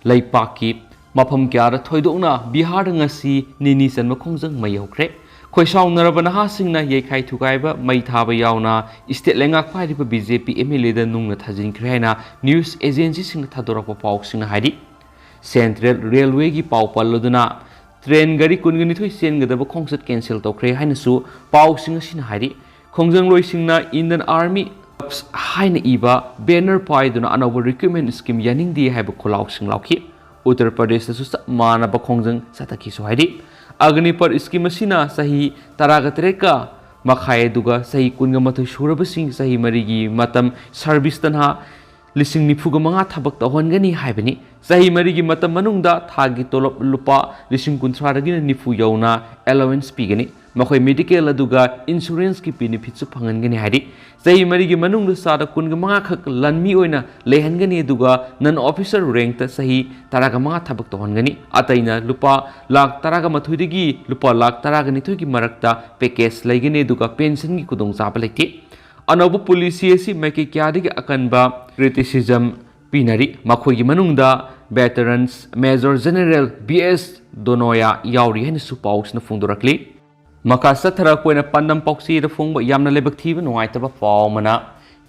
ꯂꯩꯄꯥꯛꯀꯤ ꯃꯐꯝ ꯀꯌꯥꯗ ꯊꯣꯏꯗꯣꯛꯅ ꯕꯤꯍꯥꯔꯗ ꯉꯁꯤ ꯅꯤꯅꯤ ꯆꯟꯕ ꯈꯣꯡꯖꯪ ꯃꯩ ꯍꯧꯈ꯭ꯔꯦ꯫ ꯈꯣꯏꯁꯥꯎꯅꯔꯕ ꯅꯍꯥꯁꯤꯡꯅ ꯌꯩꯈꯥꯏ ꯊꯨꯒꯥꯏꯕ ꯃꯩ ꯊꯥꯕ ꯌꯥꯎꯅ ꯏꯁꯇꯦꯠ ꯂꯩꯉꯥꯛ ꯄꯥꯏꯔꯤꯕ B J P M L ꯑꯦꯗ ꯅꯨꯡꯅ ꯊꯥꯖꯤꯟꯈ꯭ꯔꯦ ꯍꯥꯏꯅ ꯅ꯭ꯌꯨꯁ ꯑꯦꯖꯦꯟꯁꯤꯁꯤꯡꯅ ꯊꯥꯗꯣꯔꯛꯄ ꯄꯥꯎꯁꯤꯡꯅ ꯍꯥꯏꯔꯤ꯫ ꯁꯦꯟꯇ꯭ꯔꯦꯜ ꯔꯦꯜꯋꯦꯒꯤ ꯄꯥꯎ ꯄꯜꯂꯗꯨꯅ ꯇ꯭ꯔꯦꯟ ꯒꯥꯔꯤ ꯀꯨꯟꯒ ꯅꯤꯊꯣꯏ ꯆꯦꯟꯒꯗꯕ ꯈꯣꯡꯆꯠ ꯀꯦꯟꯁꯦꯜ ꯇꯧꯈ꯭ꯔꯦ ꯍꯥꯏꯅꯁꯨ ꯄꯥꯎꯁꯤꯡ ꯑꯁꯤꯅ ꯍꯥꯏꯔꯤ꯫ ꯈꯣꯡꯖꯪꯂꯣꯏꯁꯤꯡꯅ ꯏꯟꯗꯤꯌꯟ ꯑꯥꯔꯃꯤ ꯍꯥꯏꯅ ꯏꯕ ꯕꯦꯅꯔ ꯄꯥꯏꯗꯨꯅ ꯑꯅꯧꯕ ꯔꯤꯀ꯭ꯔꯨꯠꯃꯦꯟ ꯁ꯭ꯀꯤꯝ ꯌꯥꯅꯤꯡꯗꯦ ꯍꯥꯏꯕ ꯈꯣꯜꯂꯥꯎꯁꯤꯡ ꯂꯥꯎꯈꯤ꯫ ꯎꯠꯇꯔ ꯄ꯭ꯔꯗꯦꯁꯇꯁꯨ ꯆꯞ ꯃꯥꯟꯅꯕ ꯈꯣꯡꯖꯪ ꯆꯠꯊꯈꯤꯁꯨ ꯍꯥꯏꯔꯤ꯫ ꯑꯒꯅꯤꯄꯠ ꯁ꯭ꯀꯤꯝ ꯑꯁꯤꯅ ꯆꯍꯤ ꯇꯔꯥꯒ ꯇꯔꯦꯠꯀ ꯃꯈꯥꯏ ꯑꯗꯨꯒ ꯆꯍꯤ ꯀꯨꯟꯒ ꯃꯥꯊꯣꯏ ꯁꯨꯔꯕꯁꯤꯡ ꯆꯍꯤ ꯃꯔꯤꯒꯤ ꯃꯇꯝ ꯁꯔꯚꯤꯁꯇ ꯅꯍꯥ ꯂꯤꯁꯤꯡ ꯅꯤꯐꯨꯒ ꯃꯉꯥ ꯊꯕꯛ ꯇꯧꯍꯟꯒꯅꯤ ꯍꯥꯏꯕꯅꯤ꯫ ꯆꯍꯤ ꯃꯔꯤꯒꯤ ꯃꯇꯝ ꯃꯅꯨꯡꯗ ꯊꯥꯒꯤ ꯇꯣꯂꯣꯞ ꯂꯨꯄꯥ ꯂꯤꯁꯤꯡ ꯀꯨꯟꯊ꯭ꯔꯥꯗꯒꯤꯅ ꯅꯤꯐꯨ ꯌꯧꯅ ꯑꯦꯂꯣꯋꯦꯟꯁ ꯄꯤꯒꯅꯤ꯫ ꯃꯈꯣꯏ ꯃꯦꯗꯤꯀꯦꯜ ꯑꯗꯨꯒ ꯏꯟꯁꯨꯔꯦꯟꯁꯀꯤ ꯕꯦꯅꯤꯐꯤꯠꯁꯨ ꯐꯪꯍꯟꯒꯅꯤ ꯍꯥꯏꯔꯤ꯫ ꯆꯍꯤ ꯃꯔꯤꯒꯤ ꯃꯅꯨꯡꯗ ꯆꯥꯗ ꯀꯨꯟꯒ ꯃꯉꯥ ꯈꯛ ꯂꯥꯟꯃꯤ ꯑꯣꯏꯅ ꯂꯩꯍꯟꯒꯅꯤ ꯑꯗꯨꯒ ꯅꯟ ꯑꯣꯐꯤꯁꯔ ꯔꯦꯡꯛꯇ ꯆꯍꯤ ꯇꯔꯥꯒ ꯃꯉꯥ ꯊꯕꯛ ꯇꯧꯍꯟꯒꯅꯤ꯫ ꯑꯇꯩꯅ ꯂꯨꯄꯥ ꯂꯥꯈ ꯇꯔꯥꯒ ꯃꯥꯊꯣꯏꯗꯒꯤ ꯂꯨꯄꯥ ꯂꯥꯈ ꯇꯔꯥꯒ ꯅꯤꯊꯣꯏꯒꯤ ꯃꯔꯛꯇ ꯄꯦꯀꯦꯖ ꯂꯩꯒꯅꯤ ꯑꯗꯨꯒ ꯄꯦꯟꯁꯟꯒꯤ ꯈꯨꯗꯣꯡꯆꯥꯕ ꯂꯩꯇꯦ꯫ ꯑꯅꯧꯕ ꯄꯣꯂꯤꯁꯤ ꯑꯁꯤ ꯃꯥꯏꯀꯩ ꯀꯌꯥꯗꯒꯤ ꯑꯀꯟꯕ ꯀ꯭ꯔꯤꯇꯤꯁꯤꯖꯝ ꯄꯤꯅꯔꯤ꯫ ꯃꯈꯣꯏꯒꯤ ꯃꯅꯨꯡꯗ ꯚꯦꯇꯔꯟꯁ ꯃꯦꯖꯔ ꯖꯦꯅꯔꯦꯜ ꯕꯤ ꯑꯦꯁ ꯗꯣꯅꯣꯌꯥ ꯌꯥꯎꯔꯤ ꯍꯥꯏꯅꯁꯨ ꯄꯥꯎꯁꯤꯅ ꯐꯣꯡꯗꯣꯔꯛꯂꯤ꯫ ꯃꯈꯥ ꯆꯠꯊꯔꯛꯄ ꯑꯣꯏꯅ ꯄꯥꯟꯗꯝ ꯄꯥꯎꯆꯦꯗ ꯐꯣꯡꯕ ꯌꯥꯝꯅ ꯂꯥꯏꯕꯛ ꯊꯤꯕ ꯅꯨꯡꯉꯥꯏꯇꯕ ꯄꯥꯎ ꯑꯃꯅ,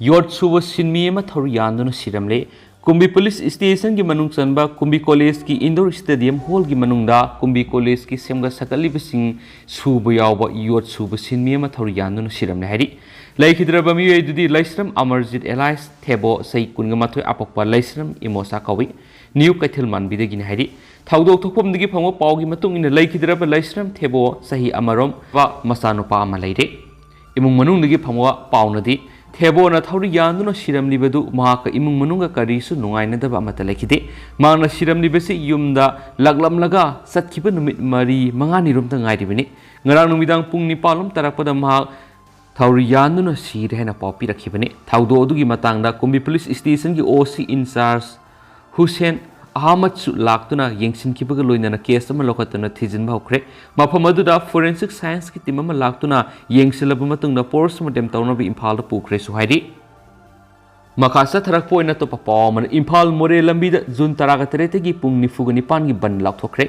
ꯌꯣꯠ ꯁꯨꯕ ꯁꯤꯟꯃꯤ ꯑꯃ ꯊꯧꯔꯤ ꯌꯥꯟꯗꯨꯅ ꯁꯤꯔꯝꯂꯦ꯫ ꯀꯨꯝꯕꯤ ꯄꯨꯂꯤꯁ ꯁ꯭ꯇꯦꯁꯟꯒꯤ ꯃꯅꯨꯡ ꯆꯟꯕ ꯀꯨꯝꯕꯤ ꯀꯣꯂꯦꯖꯀꯤ ꯏꯟꯗꯣꯔ ꯁ꯭ꯇꯦꯗꯤꯌꯝ ꯍꯣꯜꯒꯤ ꯃꯅꯨꯡꯗ ꯀꯨꯝꯕꯤ ꯀꯣꯂꯦꯖꯀꯤ ꯁꯦꯝꯒꯠ ꯁꯥꯒꯠꯂꯤꯕꯁꯤꯡ ꯁꯨꯕ ꯌꯥꯎꯕ ꯌꯣꯠ ꯁꯨꯕ ꯁꯤꯟꯃꯤ ꯑꯃ ꯊꯧꯔꯤ ꯌꯥꯟꯗꯨꯅ ꯁꯤꯔꯝꯂꯦ ꯍꯥꯏꯔꯤ꯫ ꯂꯩꯈꯤꯗ꯭ꯔꯕ ꯃꯤꯑꯣꯏ ꯑꯗꯨꯗꯤ ꯂꯩꯁ꯭ꯔꯝ ꯑꯃꯔꯖꯤꯠ ꯑꯦꯂꯥꯏꯁ ꯊꯦꯕꯣ, ꯆꯍꯤ ꯀꯨꯟꯒ ꯃꯥꯊꯣꯏ, ꯑꯄꯣꯛꯄ ꯂꯩꯁ꯭ꯔꯝ ꯏꯃꯣꯆꯥ ꯀꯧꯏ꯫ ꯅ꯭ꯌꯨ ꯀꯩꯊꯦꯜ ꯃꯥꯟꯕꯤꯗꯒꯤꯅꯤ ꯍꯥꯏꯔꯤ꯫ ꯊꯧꯗꯣꯛ ꯊꯣꯛꯐꯝꯗꯒꯤ ꯐꯪꯕ ꯄꯥꯎꯒꯤ ꯃꯇꯨꯡ ꯏꯟꯅ, ꯂꯩꯈꯤꯗ꯭ꯔꯕ ꯂꯩꯁ꯭ꯔꯝ ꯊꯦꯕꯣ, ꯆꯍꯤ ꯑꯃꯔꯣꯝ, ꯃꯆꯥꯅꯨꯄꯥ ꯑꯃ ꯂꯩꯔꯦ꯫ ꯏꯃꯨꯡ ꯃꯅꯨꯡꯗꯒꯤ ꯐꯪꯕ ꯄꯥꯎꯅꯗꯤ, ꯊꯦꯕꯣꯅ ꯊꯧꯔꯤ ꯌꯥꯟꯗꯨꯅ ꯁꯤꯔꯝꯂꯤꯕꯗꯨ ꯃꯍꯥꯛꯀ ꯏꯃꯨꯡ ꯃꯅꯨꯡꯒ ꯀꯔꯤꯁꯨ ꯅꯨꯡꯉꯥꯏꯅꯗꯕ ꯑꯃꯠꯇ ꯂꯩꯈꯤꯗꯦ꯫ ꯃꯍꯥꯛꯅ ꯁꯤꯔꯝꯂꯤꯕꯁꯤ ꯌꯨꯝꯗ ꯂꯥꯛꯂꯝꯂꯒ ꯆꯠꯈꯤꯕ ꯅꯨꯃꯤꯠ ꯃꯔꯤ ꯃꯉꯥꯅꯤꯔꯣꯝꯇ ꯉꯥꯏꯔꯤꯕꯅꯤ꯫ ꯉꯔꯥꯡ ꯅꯨꯃꯤꯗꯥꯡ ꯄꯨꯡ ꯅꯤꯄꯥꯜ ꯂꯣꯝ ꯇꯥꯔꯛꯄꯗ ꯃꯍꯥꯛ ꯊꯧꯔꯤ ꯌꯥꯟꯗꯨꯅ ꯁꯤꯔꯦ ꯍꯥꯏꯅ ꯄꯥꯎ ꯄꯤꯔꯛꯈꯤꯕꯅꯤ꯫ ꯊꯧꯗꯣꯛ ꯑꯗꯨꯒꯤ ꯃꯇꯥꯡꯗ ꯀꯨꯝꯕꯤ ꯄꯨꯂꯤꯁ ꯁ꯭ꯇꯦꯁꯟꯒꯤ ꯑꯣ ꯁꯤ ꯏꯟꯆꯥꯔꯖ ꯍꯨꯁꯦꯟ ꯑꯍꯃꯗꯁꯨ ꯂꯥꯛꯇꯨꯅ ꯌꯦꯡꯁꯤꯟꯈꯤꯕꯒ ꯂꯣꯏꯅꯅ ꯀꯦꯁ ꯑꯃ ꯂꯧꯈꯠꯇꯨꯅ ꯊꯤꯖꯤꯟꯕ ꯍꯧꯈ꯭ꯔꯦ꯫ ꯃꯐꯝ ꯑꯗꯨꯗ ꯐꯣꯔꯦꯟꯁꯤꯛ ꯁꯥꯏꯟꯁꯀꯤ ꯇꯤꯝ ꯑꯃ ꯂꯥꯛꯇꯨꯅ ꯌꯦꯡꯁꯤꯜꯂꯕ ꯃꯇꯨꯡꯗ ꯄꯣꯁꯃꯣꯔꯇꯦꯝ ꯇꯧꯅꯕ ꯏꯝꯐꯥꯜꯗ ꯄꯨꯈ꯭ꯔꯦꯁꯨ ꯍꯥꯏꯔꯤ꯫ ꯃꯈꯥ ꯆꯠꯊꯔꯛꯄ ꯑꯣꯏꯅ ꯑꯇꯣꯞꯄ ꯄꯥꯎ ꯑꯃꯅ, ꯏꯝꯐꯥꯜ ꯃꯣꯔꯦ ꯂꯝꯕꯤꯗ ꯖꯨꯟ ꯇꯔꯥꯒ ꯇꯔꯦꯠꯇꯒꯤ ꯄꯨꯡ ꯅꯤꯐꯨꯒ ꯅꯤꯄꯥꯟꯒꯤ ꯕꯟ ꯂꯥꯎꯊꯣꯛꯈ꯭ꯔꯦ꯫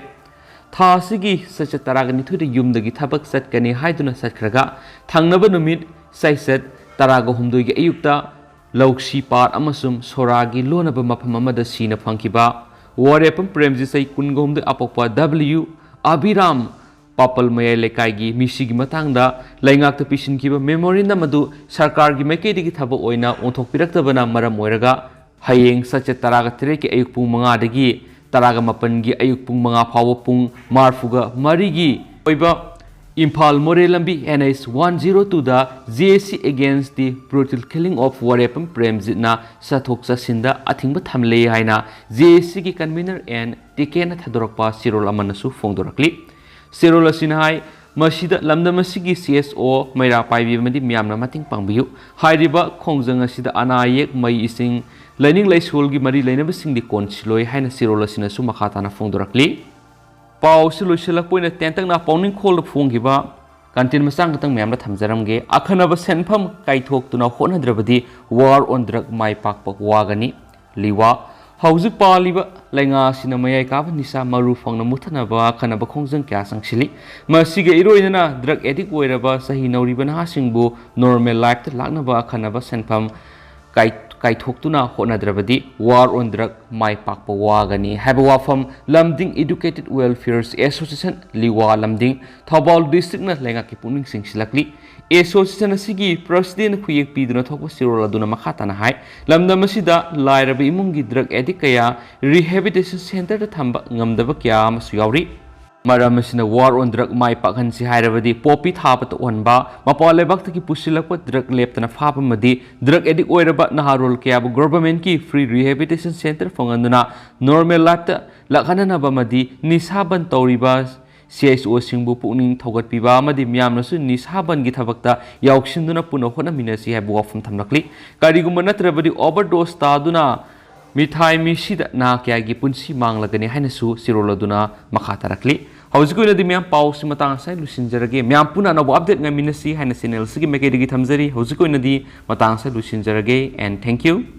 ꯊꯥ ꯑꯁꯤꯒꯤ ꯆꯩꯆꯠ ꯇꯔꯥꯒ ꯅꯤꯊꯣꯏꯗ ꯌꯨꯝꯗꯒꯤ ꯊꯕꯛ ꯆꯠꯀꯅꯤ ꯍꯥꯏꯗꯨꯅ ꯆꯠꯈ꯭ꯔꯒ, ꯊꯪꯅꯕ ꯅꯨꯃꯤꯠ ꯆꯩꯆꯠ ꯇꯔꯥꯒ ꯍꯨꯝꯗꯣꯏꯒꯤ ꯑꯌꯨꯛꯇ ꯂꯧꯁꯤ ꯄꯥꯠ ꯑꯃꯁꯨꯡ ꯁꯣꯔꯥꯒꯤ ꯂꯣꯟꯅꯕ ꯃꯐꯝ ꯑꯃꯗ ꯁꯤꯅ ꯐꯪꯈꯤꯕ ꯋꯥꯔꯦꯞꯄꯝ ꯄ꯭ꯔꯦꯝꯖꯤꯠ, ꯆꯍꯤ ꯀꯨꯟꯒ ꯍꯨꯝꯗꯣꯏ, ꯑꯄꯣꯛꯄ ꯗꯕ꯭ꯂꯤꯌꯨ ꯑꯕꯤꯔꯥꯝ, ꯄꯥꯄꯜ ꯃꯌꯥꯏ ꯂꯩꯀꯥꯏꯒꯤ ꯃꯤꯁꯤꯒꯤ ꯃꯇꯥꯡꯗ ꯂꯩꯉꯥꯛꯇ ꯄꯤꯁꯤꯟꯈꯤꯕ ꯃꯦꯃꯣꯔꯦꯟꯗꯝ ꯑꯗꯨ ꯁꯔꯀꯥꯔꯒꯤ ꯃꯥꯏꯀꯩꯗꯒꯤ ꯊꯕꯛ ꯑꯣꯏꯅ ꯑꯣꯟꯊꯣꯛꯄꯤꯔꯛꯇꯕꯅ ꯃꯔꯝ ꯑꯣꯏꯔꯒ, ꯍꯌꯦꯡ ꯆꯩꯆꯠ ꯇꯔꯥꯒ ꯇꯔꯦꯠꯀꯤ ꯑꯌꯨꯛ ꯄꯨꯡ ꯃꯉꯥꯗꯒꯤ ꯇꯔꯥꯒ ꯃꯥꯄꯟꯒꯤ ꯑꯌꯨꯛ ꯄꯨꯡ ꯃꯉꯥ ꯐꯥꯎꯕ ꯄꯨꯡ ꯃꯔꯤꯐꯨꯒ ꯃꯔꯤꯒꯤ ꯑꯣꯏꯕ ꯏꯝꯐꯥꯜ ꯃꯣꯔꯦ ꯂꯝꯕꯤ N H one zero two the J A C against the brutal killing of ꯋꯥꯔꯦꯞꯄꯝ ꯄ꯭ꯔꯦꯝꯖꯤꯠꯅ ꯆꯠꯊꯣꯛ ꯆꯠꯁꯤꯟꯗ ꯑꯊꯤꯡꯕ ꯊꯝꯂꯦ ꯍꯥꯏꯅ J A C ꯒꯤ convener N ꯇꯤꯀꯦꯟꯅ ꯊꯥꯗꯣꯔꯛꯄ ꯆꯦꯔꯣꯜ ꯑꯃꯅꯁꯨ ꯐꯣꯡꯗꯣꯔꯛꯂꯤ꯫ ꯆꯦꯔꯣꯜ ꯑꯁꯤꯅ ꯍꯥꯏ, ꯃꯁꯤꯗ ꯂꯝꯗꯝ ꯑꯁꯤꯒꯤ C S O ꯃꯩꯔꯥ ꯄꯥꯏꯕꯤ ꯑꯃꯗꯤ ꯃꯤꯌꯥꯝꯅ ꯃꯇꯦꯡ ꯄꯥꯡꯕꯤꯌꯨ꯫ ꯍꯥꯏꯔꯤꯕ ꯈꯣꯡꯖꯪ ꯑꯁꯤꯗ ꯑꯅꯥ ꯑꯌꯦꯛ, ꯃꯩ ꯏꯁꯤꯡ, ꯂꯥꯏꯅꯤꯡ ꯂꯥꯏꯁꯣꯜꯒꯤ ꯃꯔꯤ ꯂꯩꯅꯕꯁꯤꯡꯗꯤ ꯀꯣꯟꯁꯤꯜꯂꯣꯏ ꯍꯥꯏꯅ ꯆꯦꯔꯣꯜ ꯑꯁꯤꯅꯁꯨ ꯃꯈꯥ ꯇꯥꯅ ꯐꯣꯡꯗꯣꯔꯛꯂꯤ꯫ ꯄꯥꯎꯁꯤ ꯂꯣꯏꯁꯤꯜꯂꯛꯄ ꯑꯣꯏꯅ ꯇꯦꯟꯇꯛꯅ ꯄꯥꯎꯅꯤꯡꯈꯣꯜꯗ ꯐꯣꯡꯈꯤꯕ content ꯃꯆꯥ ꯈꯛꯇꯪ ꯃꯌꯥꯝꯗ ꯊꯝꯖꯔꯝꯒꯦ꯫ ꯑꯈꯟꯅꯕ ꯁꯦꯟꯐꯝ ꯀꯥꯏꯊꯣꯛꯇꯨꯅ ꯍꯣꯠꯅꯗ꯭ꯔꯕꯗꯤ war on drug ꯃꯥꯏ ꯄꯥꯛꯄ ꯋꯥꯒꯅꯤ꯫ ꯂꯤꯋꯥ꯫ ꯍꯧꯖꯤꯛ ꯄꯥꯜꯂꯤꯕ ꯂꯩꯉꯥꯛ ꯑꯁꯤꯅ ꯃꯌꯥꯏ ꯀꯥꯕ ꯅꯤꯁꯥ ꯃꯔꯨ ꯐꯪꯅ ꯃꯨꯠꯊꯅꯕ ꯑꯈꯟꯅꯕ ꯈꯣꯡꯖꯪ ꯀꯌꯥ ꯆꯪꯁꯤꯜꯂꯤ꯫ ꯃꯁꯤꯒ ꯏꯔꯣꯏꯅꯅ drug addict ꯑꯣꯏꯔꯕ ꯆꯍꯤ ꯅꯧꯔꯤꯕ ꯅꯍꯥꯁꯤꯡꯕꯨ normal lifeꯇ ꯂꯥꯛꯅꯕ ꯑꯈꯟꯅꯕ ꯁꯦꯟꯐꯝ ꯀꯥꯏ-, ꯀꯥꯏꯊꯣꯛꯇꯨꯅ ꯍꯣꯠꯅꯗ꯭ꯔꯕꯗꯤ War on Drug ꯃꯥꯏ ꯄꯥꯛꯄ ꯋꯥꯒꯅꯤ ꯍꯥꯏꯕ ꯋꯥꯐꯝ ꯂꯝꯗꯤꯡ Educated Welfare Association ꯂꯤꯋꯥ ꯂꯝꯗꯤꯡ ꯊꯧꯕꯥꯜ districtꯅ ꯂꯩꯉꯥꯛꯀꯤ ꯄꯨꯛꯅꯤꯡ ꯆꯤꯡꯁꯤꯜꯂꯛꯂꯤ꯫ Association ꯑꯁꯤꯒꯤ presidentꯅ ꯈꯨꯌꯦꯛ ꯄꯤꯗꯨꯅ ꯊꯣꯛꯄ ꯆꯦꯔꯣꯜ ꯑꯗꯨꯅ ꯃꯈꯥ ꯇꯥꯅ ꯍꯥꯏ, ꯂꯝꯗꯝ ꯑꯁꯤꯗ ꯂꯥꯏꯔꯕ ꯏꯃꯨꯡꯒꯤ drug addict ꯀꯌꯥ rehabilitation centreꯗ ꯊꯝꯕ ꯉꯝꯗꯕ ꯀꯌꯥ ꯑꯃꯁꯨ ꯌꯥꯎꯔꯤ꯫ ꯃꯔꯝ ꯑꯁꯤꯅ War on Drug ꯃꯥꯏ ꯄꯥꯛꯍꯟꯁꯤ ꯍꯥꯏꯔꯕꯗꯤ poppy ꯊꯥꯕ ꯇꯣꯛꯍꯟꯕ, ꯃꯄꯥꯟ ꯂꯩꯕꯥꯛꯇꯒꯤ ꯄꯨꯁꯤꯜꯂꯛꯄ drug ꯂꯦꯞꯇꯅ ꯐꯥꯕ ꯑꯃꯗꯤ drug addict ꯑꯣꯏꯔꯕ ꯅꯍꯥꯔꯣꯜ ꯀꯌꯥꯕꯨ governmentꯀꯤ free rehabilitation centre ꯐꯪꯍꯟꯗꯨꯅ normal lifeꯇ ꯂꯥꯛꯍꯟꯅꯕ ꯑꯃꯗꯤ ꯅꯤꯁꯥ ꯕꯟ ꯇꯧꯔꯤꯕ CSOꯁꯤꯡꯕꯨ ꯄꯨꯛꯅꯤꯡ ꯊꯧꯒꯠꯄꯤꯕ ꯑꯃꯗꯤ ꯃꯤꯌꯥꯝꯅꯁꯨ ꯅꯤꯁꯥ ꯕꯟꯒꯤ ꯊꯕꯛꯇ ꯌꯥꯎꯁꯤꯟꯗꯨꯅ ꯄꯨꯟꯅ ꯍꯣꯠꯅꯃꯤꯟꯅꯁꯤ ꯍꯥꯏꯕ ꯋꯥꯐꯝ ꯊꯝꯂꯛꯂꯤ꯫ ꯀꯔꯤꯒꯨꯝꯕ ꯅꯠꯇ꯭ꯔꯕꯗꯤ overdose ꯇꯥꯗꯨꯅ ꯃꯤꯊꯥꯏ ꯃꯤꯁꯤꯗ ꯅꯍꯥ ꯀꯌꯥꯒꯤ ꯄꯨꯟꯁꯤ ꯃꯥꯡꯂꯒꯅꯤ ꯍꯥꯏꯅꯁꯨ ꯆꯦꯔꯣꯜ ꯑꯗꯨꯅ ꯃꯈꯥ ꯇꯥꯔꯛꯂꯤ꯫ ꯍꯧꯖꯤꯛꯀꯤ ꯑꯣꯏꯅꯗꯤ ꯃꯌꯥꯝ ꯄꯥꯎꯁꯤ ꯃꯇꯥꯡ ꯑꯁꯤꯗ ꯂꯣꯏꯁꯤꯟꯖꯔꯒꯦ꯫ ꯃꯌꯥꯝ ꯄꯨꯟꯅ ꯑꯅꯧꯕ update ꯉꯥꯏꯃꯤꯟꯅꯁꯤ ꯍꯥꯏꯅ channel ꯑꯁꯤꯒꯤ ꯃꯥꯏꯀꯩꯗꯒꯤ ꯊꯝꯖꯔꯤ꯫ ꯍꯧꯖꯤꯛꯀꯤ ꯑꯣꯏꯅꯗꯤ ꯃꯇꯥꯡ ꯑꯁꯤꯗ ꯂꯣꯏꯁꯤꯟꯖꯔꯒꯦ and thank you꯫